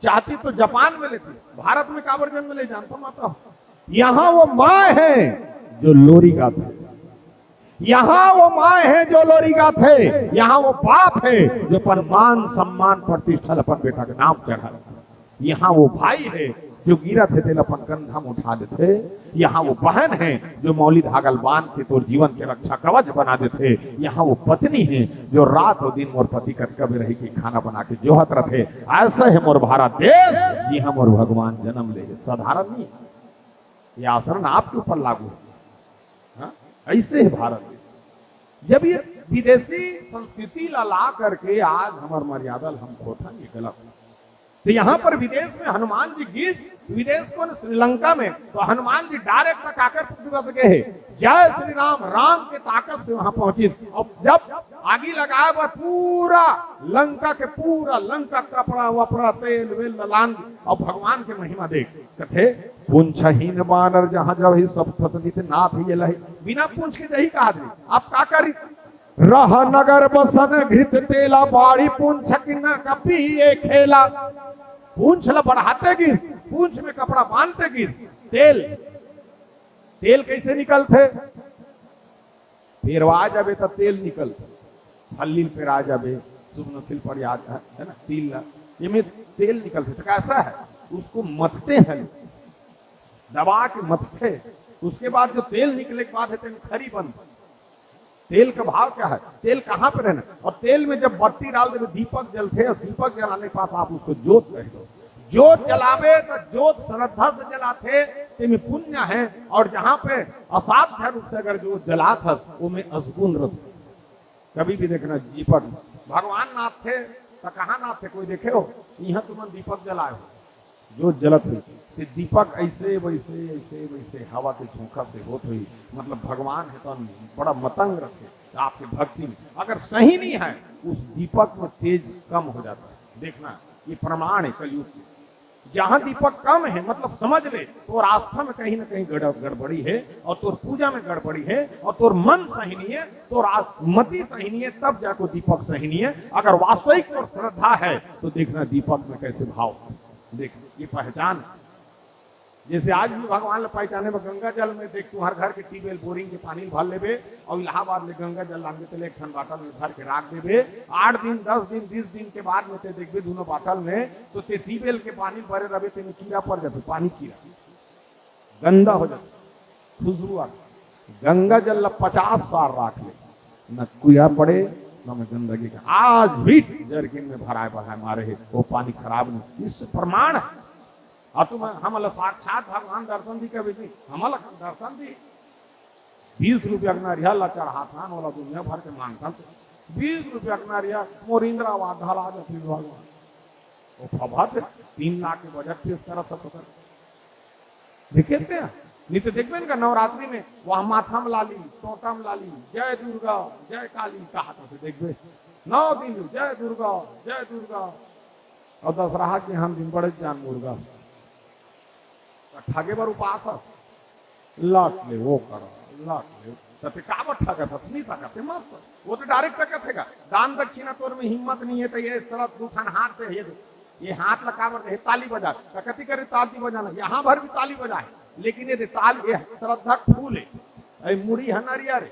चाहती तो जापान में लेती, भारत में काबर जन्म ले जानथो माता? यहाँ वो माँ है जो लोरी गाथे, यहाँ वो माँ है जो लोरी गाथे, यहाँ वो बाप है जो अपन मान सम्मान प्रतिष्ठा ल अपन बेटा के नाम चढ़ा। यहाँ वो भाई है जो गिरत हे तेला अपन कंधा में उठा लेथे, यहाँ वो बहन है जो मौली धागा ल बांध के तोर जीवन के रक्षा कवच बना देथे, यहाँ वो पत्नी है जो रात और दिन मोर पति कतका बेर रही के खाना बना के जोहत रथे। ऐसा है मोर भारत देश, जिहाँ मोर भगवान जन्म ले हे। साधारण नहीं है। ये आचरण आपके ऊपर लागू है। हाँ? ऐसे है भारत देश। जब ये विदेशी संस्कृति ला, ला करके आज हमर मर्यादा ला हम खोथन, ये गलत है। तो यहाँ पर विदेश में हनुमान जी गिस, विदेश को न, श्रीलंका में, तो हनुमान जी direct काकर प्रतिव्रत गए हैं, जय श्री राम, राम के ताकत से वहां पहुंची। और जब आगी लगाए बर पूरा लंका के, पूरा लंका कपड़ा वपड़ा तेल वेल ललान, और भगवान के महिमा देख, कथे, पूंछहीन बानर जहाँ जबही, सब सत नित नाथ ये लही। बिना पूंछ के जही कहा दे, आप का करी? रह नगर बसन घृत तेला, बाड़ी पूंछ किन कपी ये खेला। पूंछ ला बढ़ाते गिस, पूंछ में कपड़ा बांधते गिस, तेल, तेल कैसे निकलथे? पेरवा जाबे त तेल निकलथे, फल्ली ल पेरा जाबे, सुख नथिल पर याद है, है ना, तिल ला, ये में तेल निकलथे। तो कैसा है, उसको मथते हैं, दबा के मथते, उसके बाद जो तेल निकले के बाद है, तेल खरी बनथे। तेल का भाव क्या है, तेल कहाँ पे रहना, और तेल में जब बत्ती डाल दे तो दीपक जलथे, और दीपक जलाने के बाद आप उसको जोत कह दो। जोत जलावे तो जोत श्रद्धा से जलाथे, तेमे पुण्य है, और जहाँ पे असाध्य रूप से अगर जोत जलात हस, वो में असगुण रथ। कभी भी देखना, दीपक भगवान नाचथे, तो कहाँ नाचथे, कोई देखे हो? यहाँ तुमन दीपक जलाए हो, जोत जलत हुई, ते दीपक ऐसे वैसे, ऐसे वैसे हवा के झोंका से होत हुई, मतलब भगवान है तो बड़ा मतंग रखे आपके भक्ति में। अगर सही नहीं है, उस दीपक में तेज कम हो जाता है। देखना, ये प्रमाण है कलयुग के। जहां दीपक कम है, मतलब समझ ले, तोर आस्था में कहीं ना कहीं गड़-, गड़बड़ी है, और तोर पूजा में गड़बड़ी है, और तोर मन सही नहीं है, तोर आ-, मति सही नहीं है, तब जाको दीपक सही नहीं है। अगर वास्तविक तोर श्रद्धा है, तो देखना दीपक में कैसे भाव। देख, ये पहचान। जैसे आज भी भगवान ला पहचाने में गंगा जल में देख, तुम्हारे घर के ट्यूबवेल बोरिंग के पानी भर लेबे और इलाहाबाद ले गंगा जल लांगे, तेला एक ठन बाटल में भर के राख देबे। आठ दिन, दस दिन, बीस दिन के बाद में ते देखबे दोनों बाटल में, तो ते ट्यूबवेल के पानी भरे रहबे, तेमे कीड़ा पड़ जाथे, पानी कीड़ा, गंदा हो जाथे, खुशबू आथे। गंगा जल ला पचास साल राख ले, न कीड़ा पड़े, न में गंदगी का। आज भी जरकिन में भराए बढ़ाए मारे है, वो पानी खराब नहीं। इससे प्रमाण है। और तुम हमला साक्षात भगवान दर्शन दी कभी भी, हमला दर्शन दी। बीस रुपया के नरिया ला चढ़ाथन, ओला दुनिया भर के मांगथन। बीस रुपया के नरिया मोर इंदिरा आवास ढला जाथे भगवान। वो फभत तीन लाख के बजट पेश करत ह, सोचत। देखे ते? नहीं तो देखबे ना, नवरात्रि में वहाँ माथा में लाली, टोटा में लाली, जय दुर्गा, जय काली कहा था, तो देखबे नौ दिन जय दुर्गा, जय दुर्गा। और दशहरा के हम दिन बड़े जान मुर्गा, तो ठगे बर उपास ह। लट ले, वो कर, लट ले। त ते काबर ठगत हस? नहीं सकत हे, मस्त। वो तो direct कहत हे का, दान दक्षिणा तोर में हिम्मत नहीं है, तो ये साला दू ठन हाथ से ये दे। ये हाथ ला काबर दे, ताली बजा। त कति करे ताली बजाना, यहाँ भर भी ताली बजाए, लेकिन ये दे ताल, ये श्रद्धा के फूल है, ये मुड़ी है नरिया रे,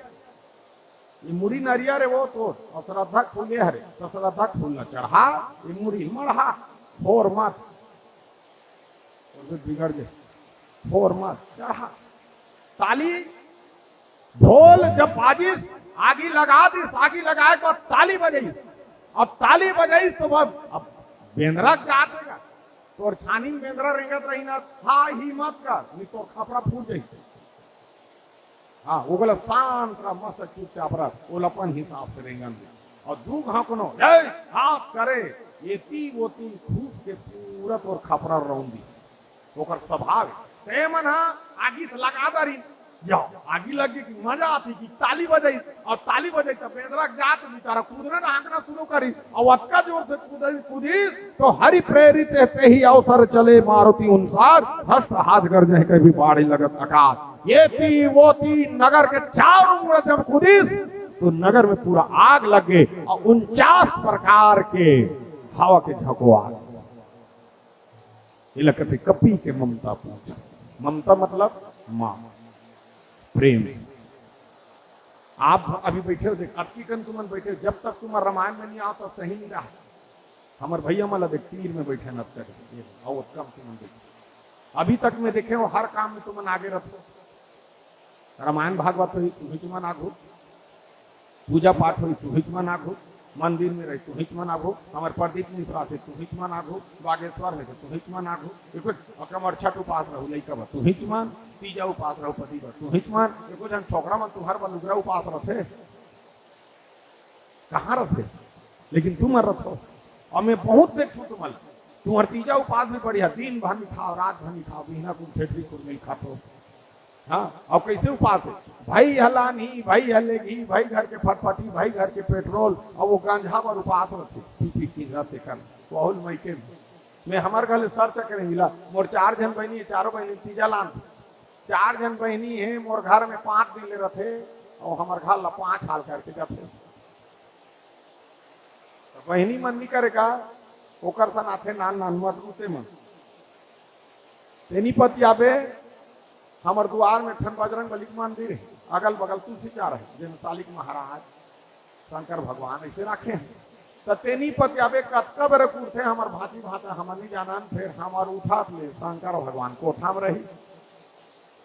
ये मुड़ी नरिया रे वो तो, और श्रद्धा के फूल ये हरे, तो श्रद्धा के फूल ला चढ़ा, ये मुड़ी मढ़ा, फोर मत, और जो बिगड़ जाए, फोर मत, चढ़ा। ताली ढोल जब बाजिस, आगी लगा दिस, आगी लगाए के बाद ताली बजाइस। अब ताली बजाइस तो अब, अब बेंदरा जात रेंगत, तोर छानी में बेंदरा रेंगत रही ना, हा ही मत कर, नहीं तोर खपरा फूट जाई। हाँ, वो बोला, "शांत रह, मस्त चुपचाप रह, वो अपन हिसाब से रेंगन दे।" और दू घाव कोनो, "ए, हाथ करे, एती ओती खूब के पूरा तोर खपरा रौंदी।" ओकर स्वभाव है। ते मन हा आगी से लगा दारी, या आगी लग गई कि मजा आती कि ताली बजाई, और ताली बजाई तब बेंदरा जात बेचारा कूदना ना हाँकना शुरू करी, और अतका जोर से कूदी, कूदी तो हरि प्रेरित ते ही अवसर चले मारुति उनसार, हस्त हाथ गरजे कभी बाढ़ लगत अकाल। एती ओती नगर के चारों मुड़ा जब कूदिस तो नगर में पूरा आग लग गए और उनचास प्रकार के हवा के झोंका आ गए। एला कथे कपि के ममता पूछ। ममता मतलब माँ, प्रेम। आप अभी बैठे हो, देख, अतकी कन तुमन बैठे हो, जब तक तुमन रामायण में नहीं आओ, तो सही नहीं रहा। हमर भैया मन ला देख, तीर में बैठे न, अतका कन, ये, आओ, अतका में तुमन बैठे। अभी तक मैं देखे हो, हर काम में तुमन आगे रहो। रामायण भागवत होई, तुहिच मन आघू। पूजा पाठ होई, तुहिच मन आघू। मंदिर में रही, तुहिच मन आघू। हमर प्रदीप मिश्रा थे, तुहिच मन आघू। बागेश्वर हे, तो तुहिच मन आघू। एको अकमर छठ उपास रहू, लइका बा, तुहिच मन। तीजा उपास रहू, पति बा, तुहिच मन। एको झन छोकरा मन तुहर बा लुगरा उपास रथे, कहाँ रथे? लेकिन तुमन रथो। और मैं बहुत देखूं तुमन, तुमर तीजा उपास भी बढ़िया, दिन भर नहीं खाओ, रात भर नहीं खाओ, बिहना कुल ठेठरी कुल नहीं खातो। हाँ, अब कैसे उपास है? भाई हलानी, भाई हलेगी, भाई घर के फटफटी, भाई घर के पेट्रोल, और वो गांजा पर उपास रथे, पी पी के रहते कर, बहुल मई के। मैं हमर घर ले सर चक्कर मिला, मोर चार झन बहनी है, चारों बहनी तीजा लान, चार झन बहनी है, मोर घर में पाँच दिन ले रथे, और हमर घर ला पाँच हाल करके जाथे। तो बहनी मन नहीं करे का, ओकर सन आथे नान नान मत रूते मन। तेनी पति आबे, हमर दुआर में ठन बजरंग बली के मंदिर है, अगल बगल तुलसी चार है, जेमे सालिक महाराज, शंकर भगवान ऐसे रखे हैं। तो तेनी पति आबे, कतका बेरे उठथे हमर भांची भांचा, हमन नहीं जानन, फिर हमर उठत ले शंकर भगवान कोठा में रही,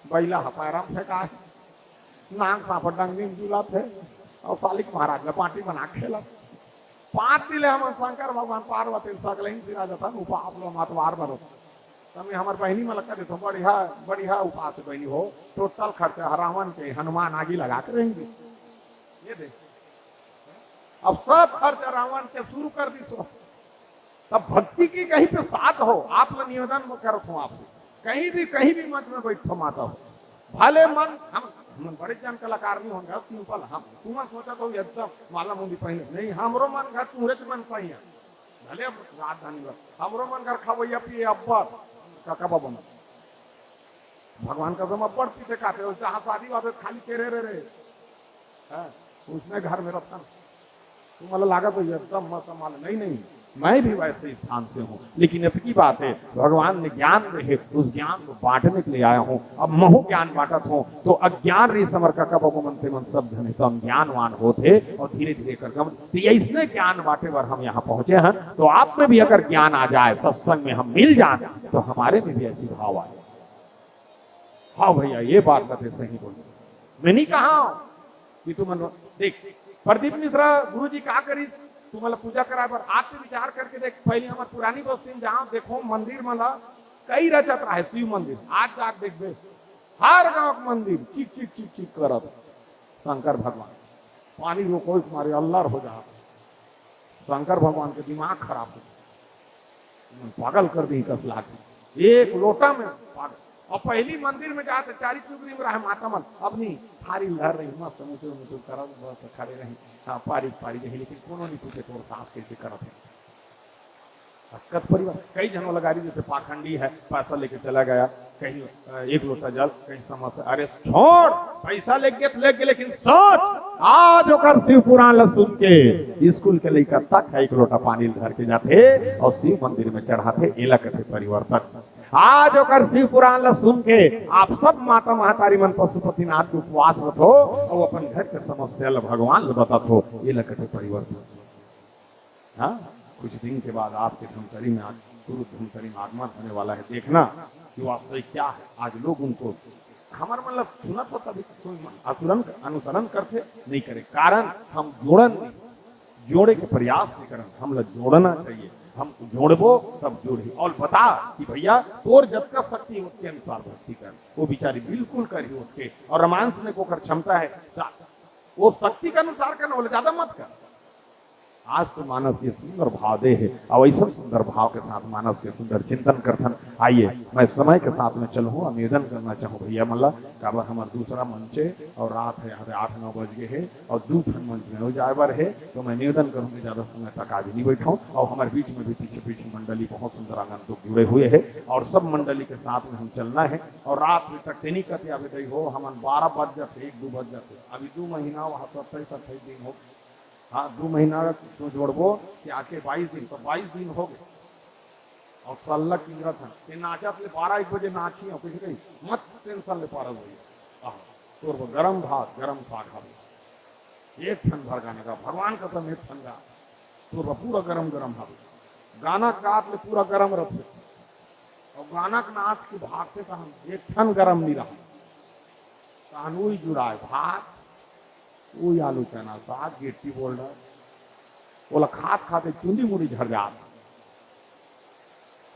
बैला ह पैरा में फेंका है, नांग सांप डंगी में जुलत है, और सालिक महाराज ला पार्टी बना के खेलत। पाँच दिन ले हमन शंकर भगवान पार्वती सगले ही सिरा जथन, उपास लो मतवार बनो। तमे हमर बहनी मन ला कह देथो, बढ़िया, बढ़िया उपास बहनी हो, टोटल खर्चा रावण के हनुमान आगी लगा के रहेंगे। ये देख, अब सब खर्चा रावण के शुरू कर दी सो। तब भक्ति की कहीं पे साथ हो, आप ला निवेदन करत हूँ आपसे, कहीं भी, कहीं भी मंच में बैठो माता हो, भले मन, हम, हम बड़े जन कलाकार नहीं होंगे, सिंपल हम, तुम सोचा तो एकदम माला मुंडी पहने, नहीं, हमरो मन घर तुहरे मन सही है, भले अब राजधानी में, हमरो मन घर खवैया पिए अब्बड़, काका बाबा मन, भगवान कसम अब्बड़ पीते खाते हो, जहाँ शादी वादे खाली के रे रे रे, हाँ, उसने घर में रखा। तुम्हारा लागत हो एकदम मस्त माल, नहीं, नहीं, मैं भी वैसे स्थान से हूँ, लेकिन अब की बात है, भगवान ने ज्ञान दे है, उस ज्ञान को बांटने के लिए आया हूँ। अब महू ज्ञान बांटत हूँ, तो अज्ञान रही समर का कब मन से मन सब जने तो हम ज्ञानवान होते और धीरे धीरे कर गमन। तो ये इसने ज्ञान बांटे पर हम यहाँ पहुंचे हैं। तो आप में भी अगर ज्ञान आ जाए, सत्संग में हम मिल जाए, तो हमारे में भी ऐसी भाव आए। हाँ भैया, ये बात बात है, सही बोल। मैं नहीं कहा कि तुम मन-, देख, प्रदीप मिश्रा गुरु जी का करिस, तुमला पूजा कराए बर, आप भी विचार करके देख, पहले हमर पुरानी बस्ती में जहाँ देखो मंदिर मन ला कई रचत रहे, शिव मंदिर, आज जाके देखबे, हर गांव के मंदिर चिक चिक चिक चिक करत, शंकर भगवान पानी रोको के मारे अल्लर हो जात। शंकर भगवान के दिमाग खराब हो, पागल कर दी कस लागी। एक लोटा में पागल। और पहली मंदिर में जाते चारी चुगरी में रहे माता मन, अपनी थारी लहर रही, मस्त मुचुर मुचुर करत बस खड़े रही। हाँ, पारी पारी रही, लेकिन कोनो नहीं पूछे तोर सास कैसे करत है। हरकत परिवार, कई जनों लगा रही, जैसे पाखंडी है, पैसा लेके चला गया कहीं, अ, एक लोटा जल, कहीं समस्या, अरे छोड़, पैसा लेके गया तो लेके गया, लेकिन सोच, आज ओकर शिव पुराण ला सुन के स्कूल के लइका तक है एक लोटा पानी धर के जाथे और शिव मंदिर में चढ़ाथे, एला कथे परिवर्तन। आज ओकर शिव पुराण ला सुन के आप सब माता महतारी मन पशुपतिनाथ के उपवास रखो और अपन घर के समस्या ला भगवान ला बतात हो, एला कथे परिवर्तन। हाँ, कुछ दिन के बाद आपके धमतरी में आग-, गुरु धमतरी में आगमन होने वाला है। देखना कि वास्तविक क्या है। आज लोग उनको हमर मन ला सुनत हो, सभी कोई मन असुरन अनुसरण करथे, नहीं करे, कारण हम जोड़न नहीं, जोड़े के प्रयास नहीं करन। हम ला जोड़ना चाहिए, हम जोड़बो तब जुड़ही। और बता कि भैया, तोर जतका शक्ति हे ओतके अनुसार भक्ति कर। वो बिचारी बिल्कुल करही ओतके, और रामायण सुने के ओकर क्षमता हे, त वो शक्ति के अनुसार करना, बोले ज्यादा मत कर। आज तो मानस ये सुंदर भाव दे हे, अउ ऐसन सुंदर भाव के साथ मानस के सुंदर चिंतन करथन। आइए, मैं समय के साथ में चलूँ, निवेदन करना चाहूँ भैया मन ला, काबर हमर दूसरा मंच हे और रात हे, यहाँ पे आठ नौ बज गए हे और दू ठन मंच में हो जाए बर हे, तो मैं निवेदन करूँ कि ज्यादा समय तक आज नहीं बैठाऊँ। और हमारे बीच में भी पीछे पीछे मंडली बहुत सुंदर आगंतुक जुड़े हुए हे और सब मंडली के साथ में हम चलना हे। और रात में तक तेनी कति अभी दई हो, हमन बारह बज जाते, एक दू बज जाते, अभी दू महीना वहाँ सत्ताईस अट्ठाईस दिन हो, हाँ, दू महीना तो जोड़बो कि आके बाईस दिन, तो बाईस दिन हो गए। और सल्ला किंजरत हन, ते नाचत ले बारह एक बजे नाची हो, कुछ नहीं, मत टेंशन ले पारस भैया। आह, तोर बर गरम भात, गरम साग हवे, एक ठन भर गाना गा, भगवान कसम एक ठन गा, तोर बर पूरा गरम गरम हवे। गाना गात ले पूरा गरम रथे, और गाना के नाच के भागते तहन एक ठन गरम नहीं रहा। तहन उही जुड़ाए भात, उही आलू चना साग, गिट्टी बोल रहा, ओला खात खाते चुंदी मुड़ी झड़ जात।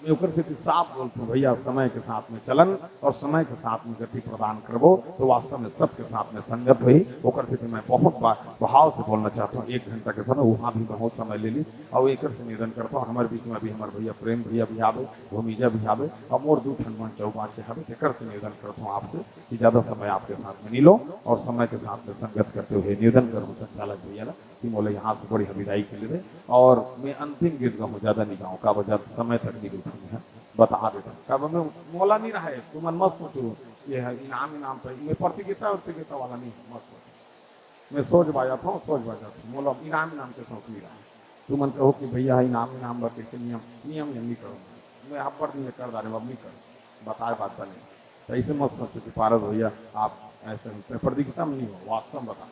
मैं ओकर सेती साफ बोलथूं भैया, समय के साथ में चलन और समय के साथ में गति प्रदान करबो, तो वास्तव में सबके साथ में संगत होही। ओकर सेती मैं बहुत बा-, भाव से बोलना चाहता हूँ। एक घंटा के समय, वहाँ भी बहुत समय ले ली, और एकर से निवेदन करता हूँ, हमारे बीच में अभी हमारे भैया प्रेम भैया भी आवे, भूमिजा भी आवे, और मोर दू ठन मन चौपाच के हवे, तेकर से निवेदन करता हूँ आपसे कि ज्यादा समय आपके साथ में नहीं लो, और समय के साथ में संगत करते हुए निवेदन करूँ संचालक भैया ला कि मोला यहाँ से बढ़िया विदाई के लिए दे। और मैं अंतिम गीत गाऊँ, ज्यादा नहीं गाऊँ, काबर ज्यादा समय तक नहीं बैठूँ मैं, बता देता हूँ। काबर मैं मोला नहीं रहा है, तुमन मत सोचो, ये है इनाम, इनाम पे, मैं प्रतियोगिता, प्रतियोगिता वाला नहीं हूँ, मत सोचो। मैं सोच बाजत हूँ, सोच बाजत हूँ, मोला इनाम, इनाम के शौक नहीं रहा। तुमन कहो कि भैया, इनाम, इनाम बर कैसे नियम, नियम, नियम नहीं करूँ। मैं अब्बड़ दिन ले कर डारे, अब नहीं करूँ, बताए बात बने। तो ऐसे मत सोचो कि पारस भैया आप ऐसे प्रतियोगिता में नहीं हो, वास्तव में बता।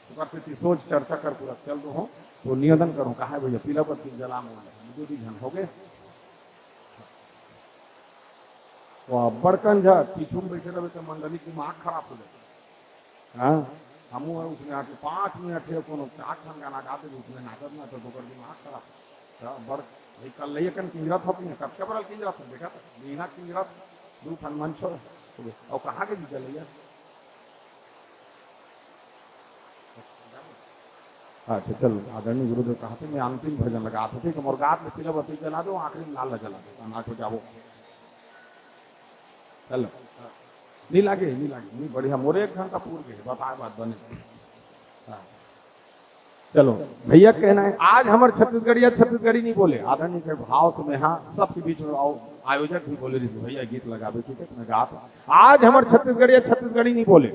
तो करते थी सोच चर्चा कर पूरा चल दो हो, तो निवेदन करूँ, कहा है भैया, पीला बत्ती जला मोड़ ले, दो तीन जन हो गए। वो बड़कन झा पीछू में बैठे रहे तो मंडली दिमाग खराब हो जाए। हाँ, हमू है उसमें आके पाँच मिनट है, कोनो चार ठन गाना गा दे, उसमें नाचत नाचत ओकर दिमाग खराब। तो बड़ भाई, कल ले कन किंजरत हो, कब के बरल किंजरत हो, देखा था, बिना किंजरत दू ठन मंच हो, और कहाँ के जीजा ले यार? अच्छा, चल, आदरणीय गुरुदेव कहा थे, मैं अंतिम भजन लगा थे, ठीक है, मोर गात में पीला बत्ती जला दो, आखिरी में लाल जला दो, हम आके जाबो। चलो, नहीं लागे, नहीं लागे, नहीं, बढ़िया, मोरे एक घंटा पूर गए, बताए बात बने। हाँ। चलो, भैया कहना है, आज हमर छत्तीसगढ़िया छत्तीसगढ़ी नहीं बोले, आदरणीय के भाव से मैं हाँ सबके बीच में आओ, आयोजक भी बोले, "ऋषि भैया गीत लगावे, ठीक है, तुम्हें गात।" आज हमर छत्तीसगढ़िया छत्तीसगढ़ी नहीं बोले,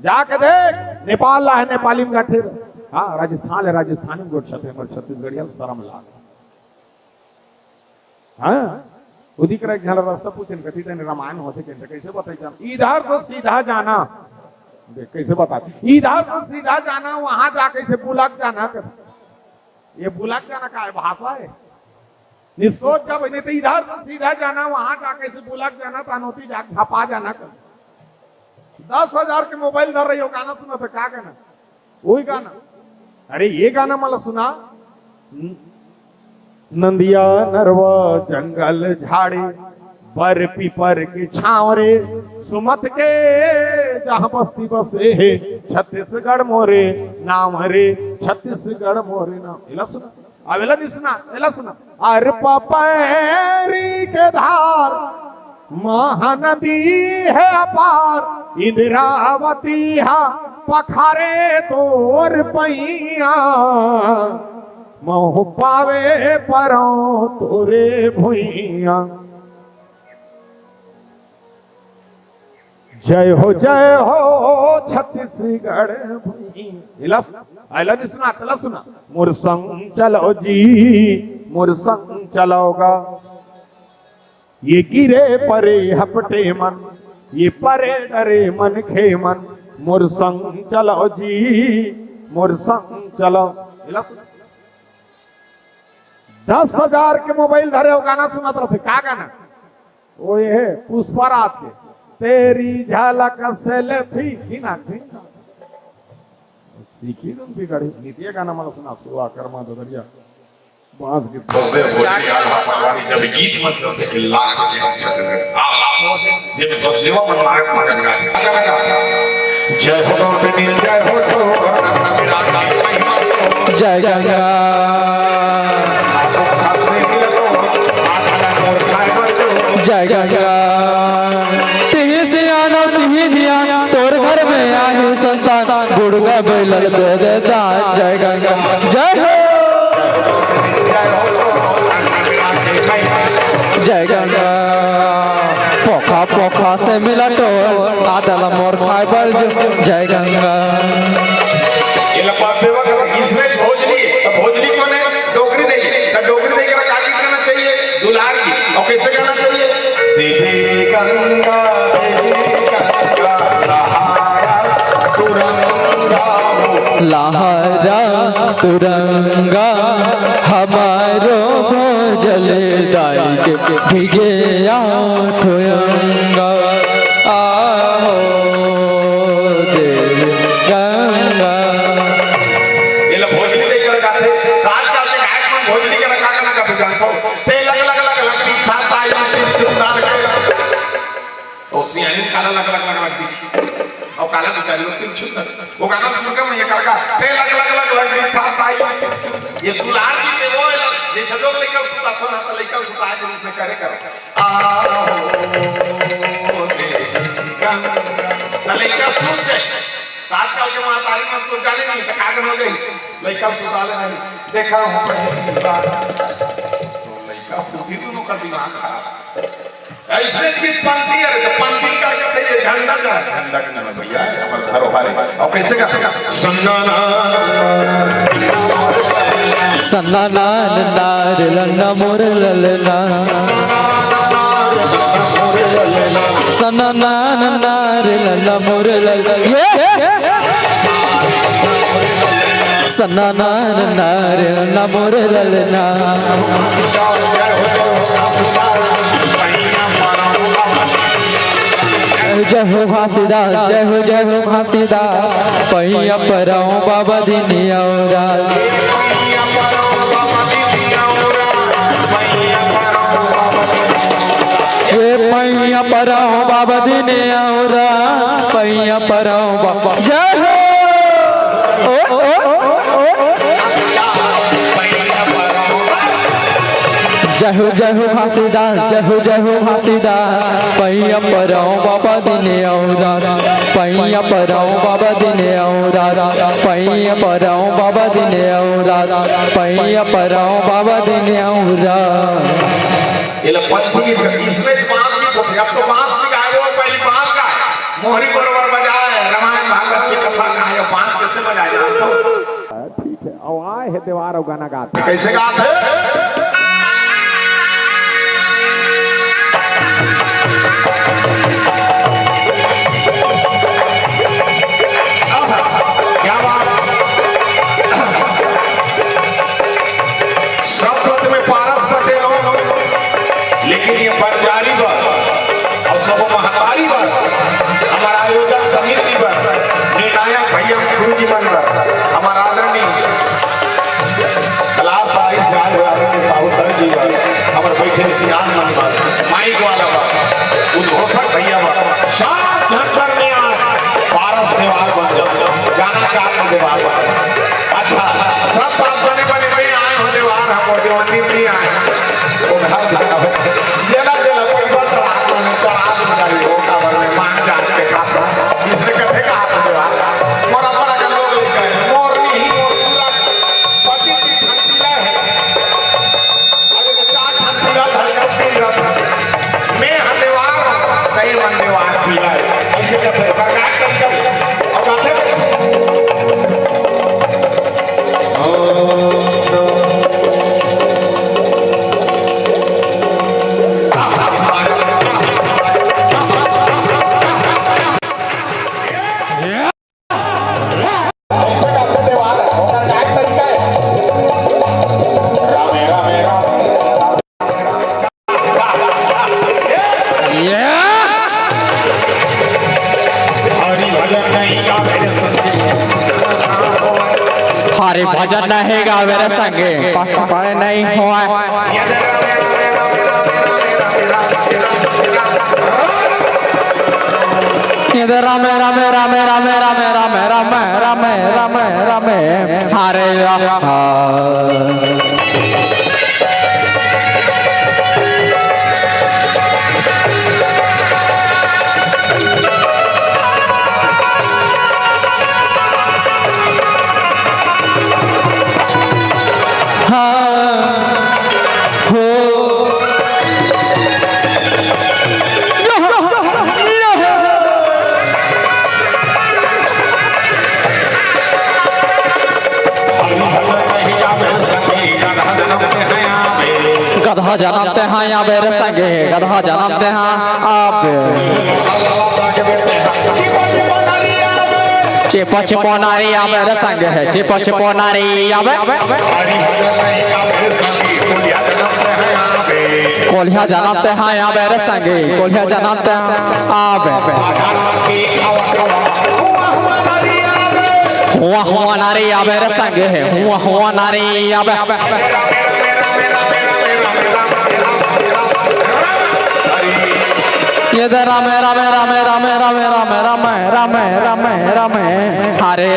जाके देख, नेपाल ला है, नेपाली में गाथे। हाँ, राजस्थान है, राजस्थानी में गोठ छत्तीस-, हमर छत्तीसगढ़िया शर्म लाग। हाँ, उदिक रह घन रास्ता पूछन, कथी तने रामायण होथे के, कैसे बताई जान? इधर से सीधा जाना। देख, कैसे बता? इधर से सीधा जाना, वहां जा कैसे बुलक जाना? ये बुलक जाना का है? भाषा है? नहीं सोच जब नहीं तो इधर से सीधा जाना, वहां जा कैसे बुलक जाना, तानोती जा घपा जाना कर। दस हजार के मोबाइल धर रही हो, गाना सुना तो क्या गाना? वही गाना। अरे ये गाना मला सुना। न-, नंदिया नरवा जंगल झाड़ी, बर पीपर के छांव रे, सुमत के जहाँ बस्ती बसे हे, छत्तीसगढ़ मोरे नाम रे, छत्तीसगढ़ मोरे नाम। एला सुना, अब एला नहीं सुना, एला सुना। अर पपैरी के धार महानदी है अपार, इंद्रावती हा पखारे तोर पैया, महु पावे परो तोरे भुइया। जय हो, जय हो छत्तीसगढ़ भुइया। इला, आइला नहीं सुना, तला सुना। मोर संग चलो जी, मोर संग चलोगा। ये गिरे परे हपटे मन, ये परे डरे मन खे मन, मोर संग चलो जी, मोर संग चलो। इला सुना। दस हजार के मोबाइल धरे हो, गाना सुनत रथे। का गाना? वो ये है, पुष्पा राज के। तेरी झलक सेल्फी, घिना, घिना। सीखी तुम भी गढ़ी। नितिया गाना मला सुना, सुआ कर्मा ददरिया। बांस के बसदेव भोजपुरी आल्हा परवारी जब गीत मन चलते के लाख के हम छत में। आ, आ, जे बसदेवा मन लागत मगन गा। जय हो गौतमी, जय हो तो। जय गंगा। जय गंगा। तिही सियानो तिही निया, तोर घर में आही संतान, गुड़गा बैलल दे दे दान। जय गंगा, जय हो। जय गंगा। पोखा पोखा से मिला टोल, आदल मोर खाए बर जो। जय गंगा। ये लपा देवा का इसमें भोजली, तो भोजली कौन है? डोकरी देगी, तो डोकरी देगी का गीत गाना चाहिए, दुलार की। और कैसे गाना चाहिए? देवी गंगा, देवी गंगा, लहरा तुरंगा। लहरा तुरंगा, हमारो भोजल दाई के भीगे आठो अंगा। आहो देवी गंगा। ये लो भोजली देख कर गाते, आजकल के गायक मन भोजली के रखा करना का जानता हूँ। ते लग लग लग लग पीठा ताई पीठ चुंदा लगे। तो सियानी काला लग लग लग लग दी। और काला बेचारी वो तिल छुंदा। वो गाना सुन के मैं ये कर गा, ते लग लग लग लग पीठा ताई पीठ चुंदा। ये दुलार की ते वो है, जैसे लोग लेकर सुता था ना, तो लेकर सुता है, तो उसमें करे करे। आहो देवी गंगा। तो लेकर सुन के, आजकल के महतारी मन तो जाने नहीं, तो कागन हो गई, लइका सुता ले नहीं, देखा हूँ पहली बार। तो लइका सुती दोनों का दिमाग खराब। ऐसे की पंथी, अरे तो पंथी का कहते ये झंडा चढ़ा, झंडा के नाम भैया, हमारे धरोहर है। और कैसे का? सन्ना ना। सन्ना ना ना रे लन्ना मोर ललना। सन्ना ना ना रे लन्ना मोर ललना। ये सन्ना ना ना रे लन्ना मोर ललना। जय हो घासीदास, जय हो, जय हो घासीदास। पैया पराओ बाबा दिन औरा। ये पैया पराओ बाबा दिन औरा, पैया पराओ बाबा। जय हो। ओ, ओ, ओ, ओ। जय हो, जय हो घासीदास, जय हो, जय हो घासीदास। पैया पराओ बाबा दिन औरा, पैया पराओ बाबा दिन औरा, पैया पराओ बाबा दिन औरा, पैया पराओ बाबा दिन औरा। ये लो पंथी गीत, इसमें बांस की छोटी, अब तो बांस की गाए, वो पहली बांस गाए, मोहरी बरोबर बजाए, रामायण भागवत की कथा गाए, बांस कैसे बजाए जानते हो? ठीक है, अब आए हैं देवार और गाना गाते हैं। कैसे गाते हैं? क्या बात। सब पद में पारस पटेल हो, लेकिन ये बंजारी बर और सब महतारी बर, हमारा आयोजक समिति बर, निर्णायक भैया गुरु जी मन बर, हमारा आदरणीय कलाकारी से आए हुए आदरणीय साहू सर जी बर, हमारे बैठे सियान मन बर, माइक वाला बर, उद्घोषक भैया बर, सात घंटा में आज पारस देवार बन जाओ, जाना चाहते देवार बन। अच्छा, सब बात बने बने में आए हो देवार, हम और देवानी नहीं आए। वो घर जाना हो। जेला, जेला, कोई बात तो आप लोगों ने चढ़ा दो गाड़ी हो, कावर में मान जान के खाता। इसने कथे का आप देवार। मोरा बड़ा का लोग लेकर अरे भजन नहीं गावे रे संगे, प-, पढ़े नहीं हुआ। ये तो रामे, रामे, रामे, हरे राम। हाँ, हो। गधा जनम ते हाँ आबे रे संगे, गधा जनम ते हाँ आबे। चिपो चिपो नारी आबे रे संगे, चिपो चिपो नारी आबे। कोलिया जनम ते हाँ आबे रे संगे, कोलिया जनम ते हाँ आबे। हुआ हुआ नारी आबे रे संगे, हुआ हुआ नारी आबे। ये दे रामे, रामे, रामे, हरे।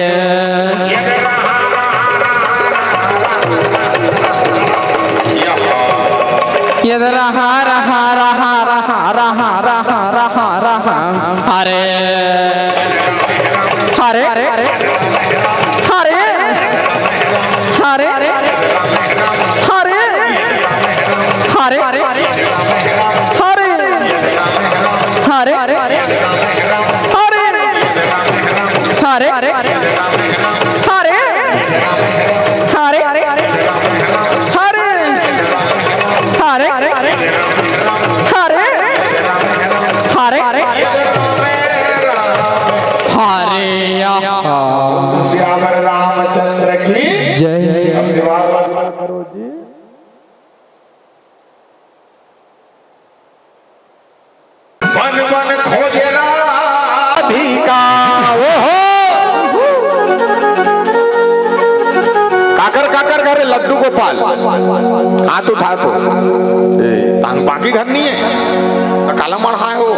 ये दे रहा, रहा, रहा, रहा, रहा, रहा, रहा, रहा, हरे। हरे। हरे। हरे। हरे। हरे। हरे। हरे। हरे। हरे। हरे। हरे। हरे। हरे। हरे। हरे। हरे। हरे। हरे। श्याम रामचंद्र की जय। धन्यवाद। बन बन खोजे राधिका, ओहो। काकर काकर घर लड्डू गोपाल, हाथ उठा तो। ए, तान बाकी घर नहीं है, तो काला मढ़ा है वो।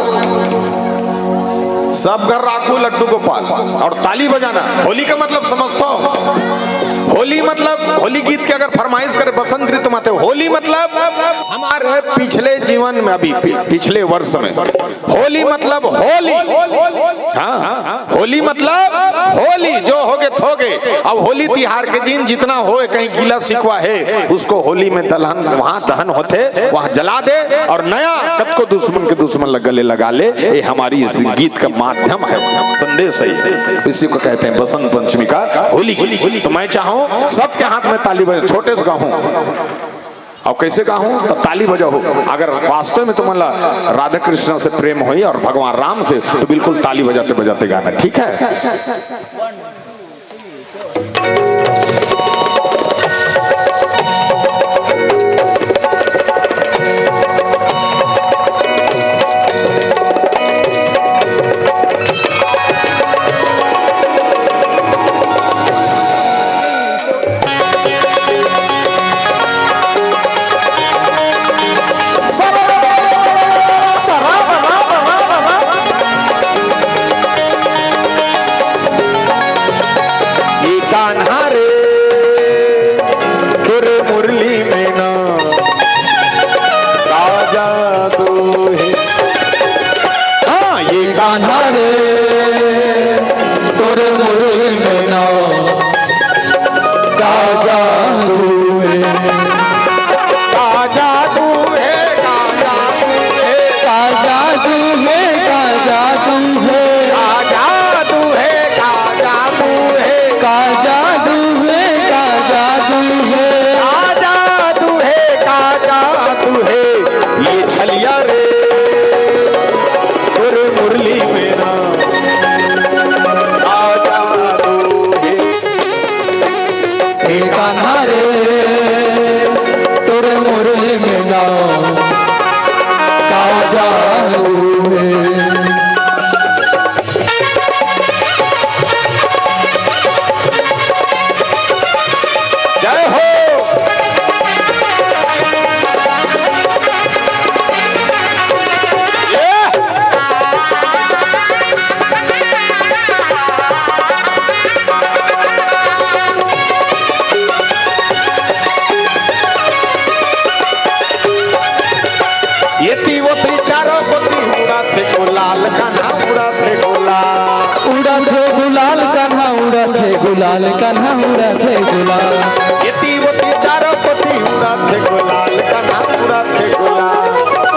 सब घर राखू लड्डू गोपाल। और ताली बजाना, होली का मतलब समझता हो? होली मतलब, होली गीत के अगर फरमाइश करे बसंत ऋतु माते, होली मतलब हमारे पिछले जीवन में, अभी पि-, पिछले वर्ष में होली मतलब होली। हाँ, होली मतलब होली, जो होगे थोगे। अब होली तिहार के दिन जितना होए, कहीं गीला शिकवा है, उसको होली में दलहन, वहाँ दहन होते, वहाँ जला दे, और नया कतको दुश्मन के दुश्मन ल-, गले लगा ले। ये हमारी इस गीत का माध्यम है, संदेश है। इसी को कहते हैं बसंत पंचमी का होली गीत। तो मैं चाहूँ सबके हाथ में ताली बजे, छोटे से गाऊँ। और कैसे गाऊं? तो ताली बजाओ। अगर वास्तव में तुमन ला राधा कृष्ण से प्रेम होई और भगवान राम से, तो बिल्कुल ताली बजाते बजाते गाना, ठीक है? ये कान्हा रे, तोरे मुरली में ना का जादू है। हाँ, ये कान्हा रे, तोरे मुरली में ना का जादू है। का जादू है, का जादू है। का जादू है, का जादू है। का जादू है, का जादू है। का जादू है, का जादू है। का जादू है, का जादू है। ये छलिया रे, तोरे मुरली में ना का जादू है। हे कान्हा रे, तोरे मुरली में ना का जादू है। उड़थे गुलाल, कान्हा उड़थे गुलाल। एती ओती चारों कोती उड़थे गुलाल, कान्हा उड़थे गुलाल।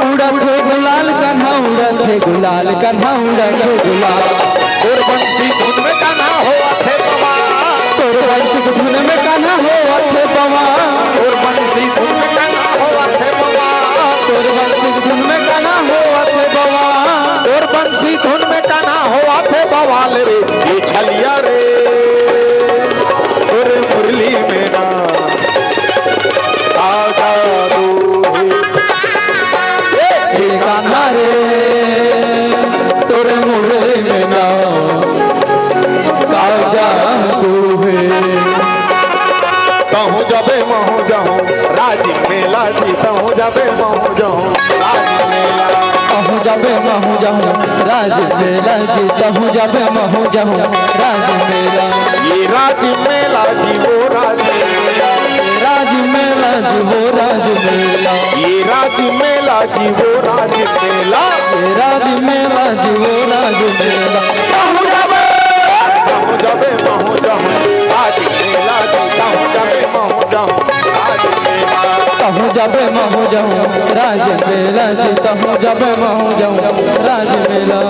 उड़थे गुलाल, कान्हा उड़थे गुलाल, कान्हा उड़थे गुलाल। तोर बंसी धुन में कान्हा होवथे बवाल। तोर बंसी धुन में कान्हा होवथे बवाल। तोर बंसी धुन में कान्हा होवथे बवाल। तोर बंसी धुन में कान्हा होवथे बवाल। तोर बंसी धुन में कान्हा होवथे बवाल रे, ये छलिया रे। तोर मुरली में ना का जादू हे। ए, ए कान्हा रे, तोर मुरली में ना का जादू हे। तहूँ जाबे महूँ जाहूँ राज मेला जी, तहूँ जाबे महूँ जाहूँ राज मेला। तहूँ जाबे महूँ जाहूँ राज मेला जी, तहूँ जाबे महूँ जाहूँ राज मेला। ये राज मेला जी, वो राज मेला। ये राज मेला जी, वो राज मेला। ये राज मेला जी, वो राज मेला। ये राज मेला जी, वो राज मेला। तहूँ जाबे, तहूँ जाबे महूँ जाहूँ राज मेला जी, तहूँ जाबे महूँ जाहूँ राज मेला। तहूँ जाबे महूँ जाहूँ राज मेला जी, तहूँ जाबे महूँ जाहूँ राज मेला।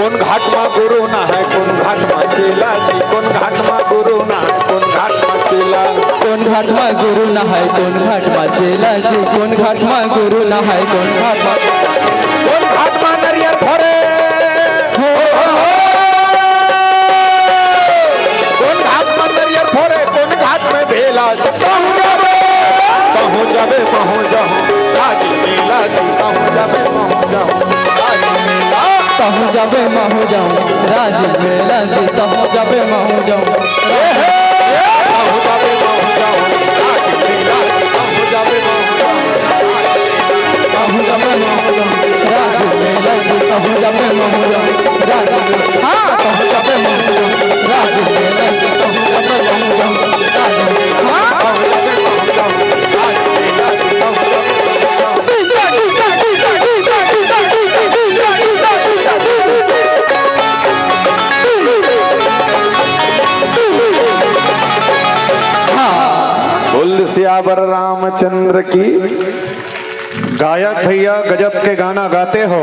कोन घाट मा गुरु नहाय, कोन घाट मा चेला जी, कोन घाट मा गुरु नहाय, कोन घाट मा चेला। कोन घाट मा गुरु नहाय, कोन घाट मा चेला जी, कोन घाट मा गुरु नहाय, कोन घाट मा, कोन घाट मा नरियर फोरे। हो, हो, हो। कोन घाट मा नरियर फोरे, कोन घाट में भेला। तहूँ जाबे, तहूँ जाबे, महूँ जाहूँ राज मेला जी, तहूँ जाबे, महूँ जाहूँ राज मेला। तहूँ जाबे, महूँ जाहूँ राज मेला जी, तहूँ जाबे, महूँ जाहूँ। ए, हे, ए, तहूँ जाबे, महूँ जाहूँ राज मेला जी, तहूँ जाबे, महूँ जाहूँ। तहूँ जाबे, महूँ जाहूँ राज मेला जी, तहूँ जाबे, महूँ जाहूँ राज मेला। हाँ, तहूँ जाबे, महूँ जाहूँ राज मेला जी, तहूँ जाबे, महूँ जाहूँ राज मेला। हाँ, तहूँ जाबे, महूँ जाहूँ राज मेला जी, तहूँ जाबे, महूँ जाहूँ। हाँ। बोल सियावर रामचंद्र की। गायक भैया गजब के गाना गाते हो।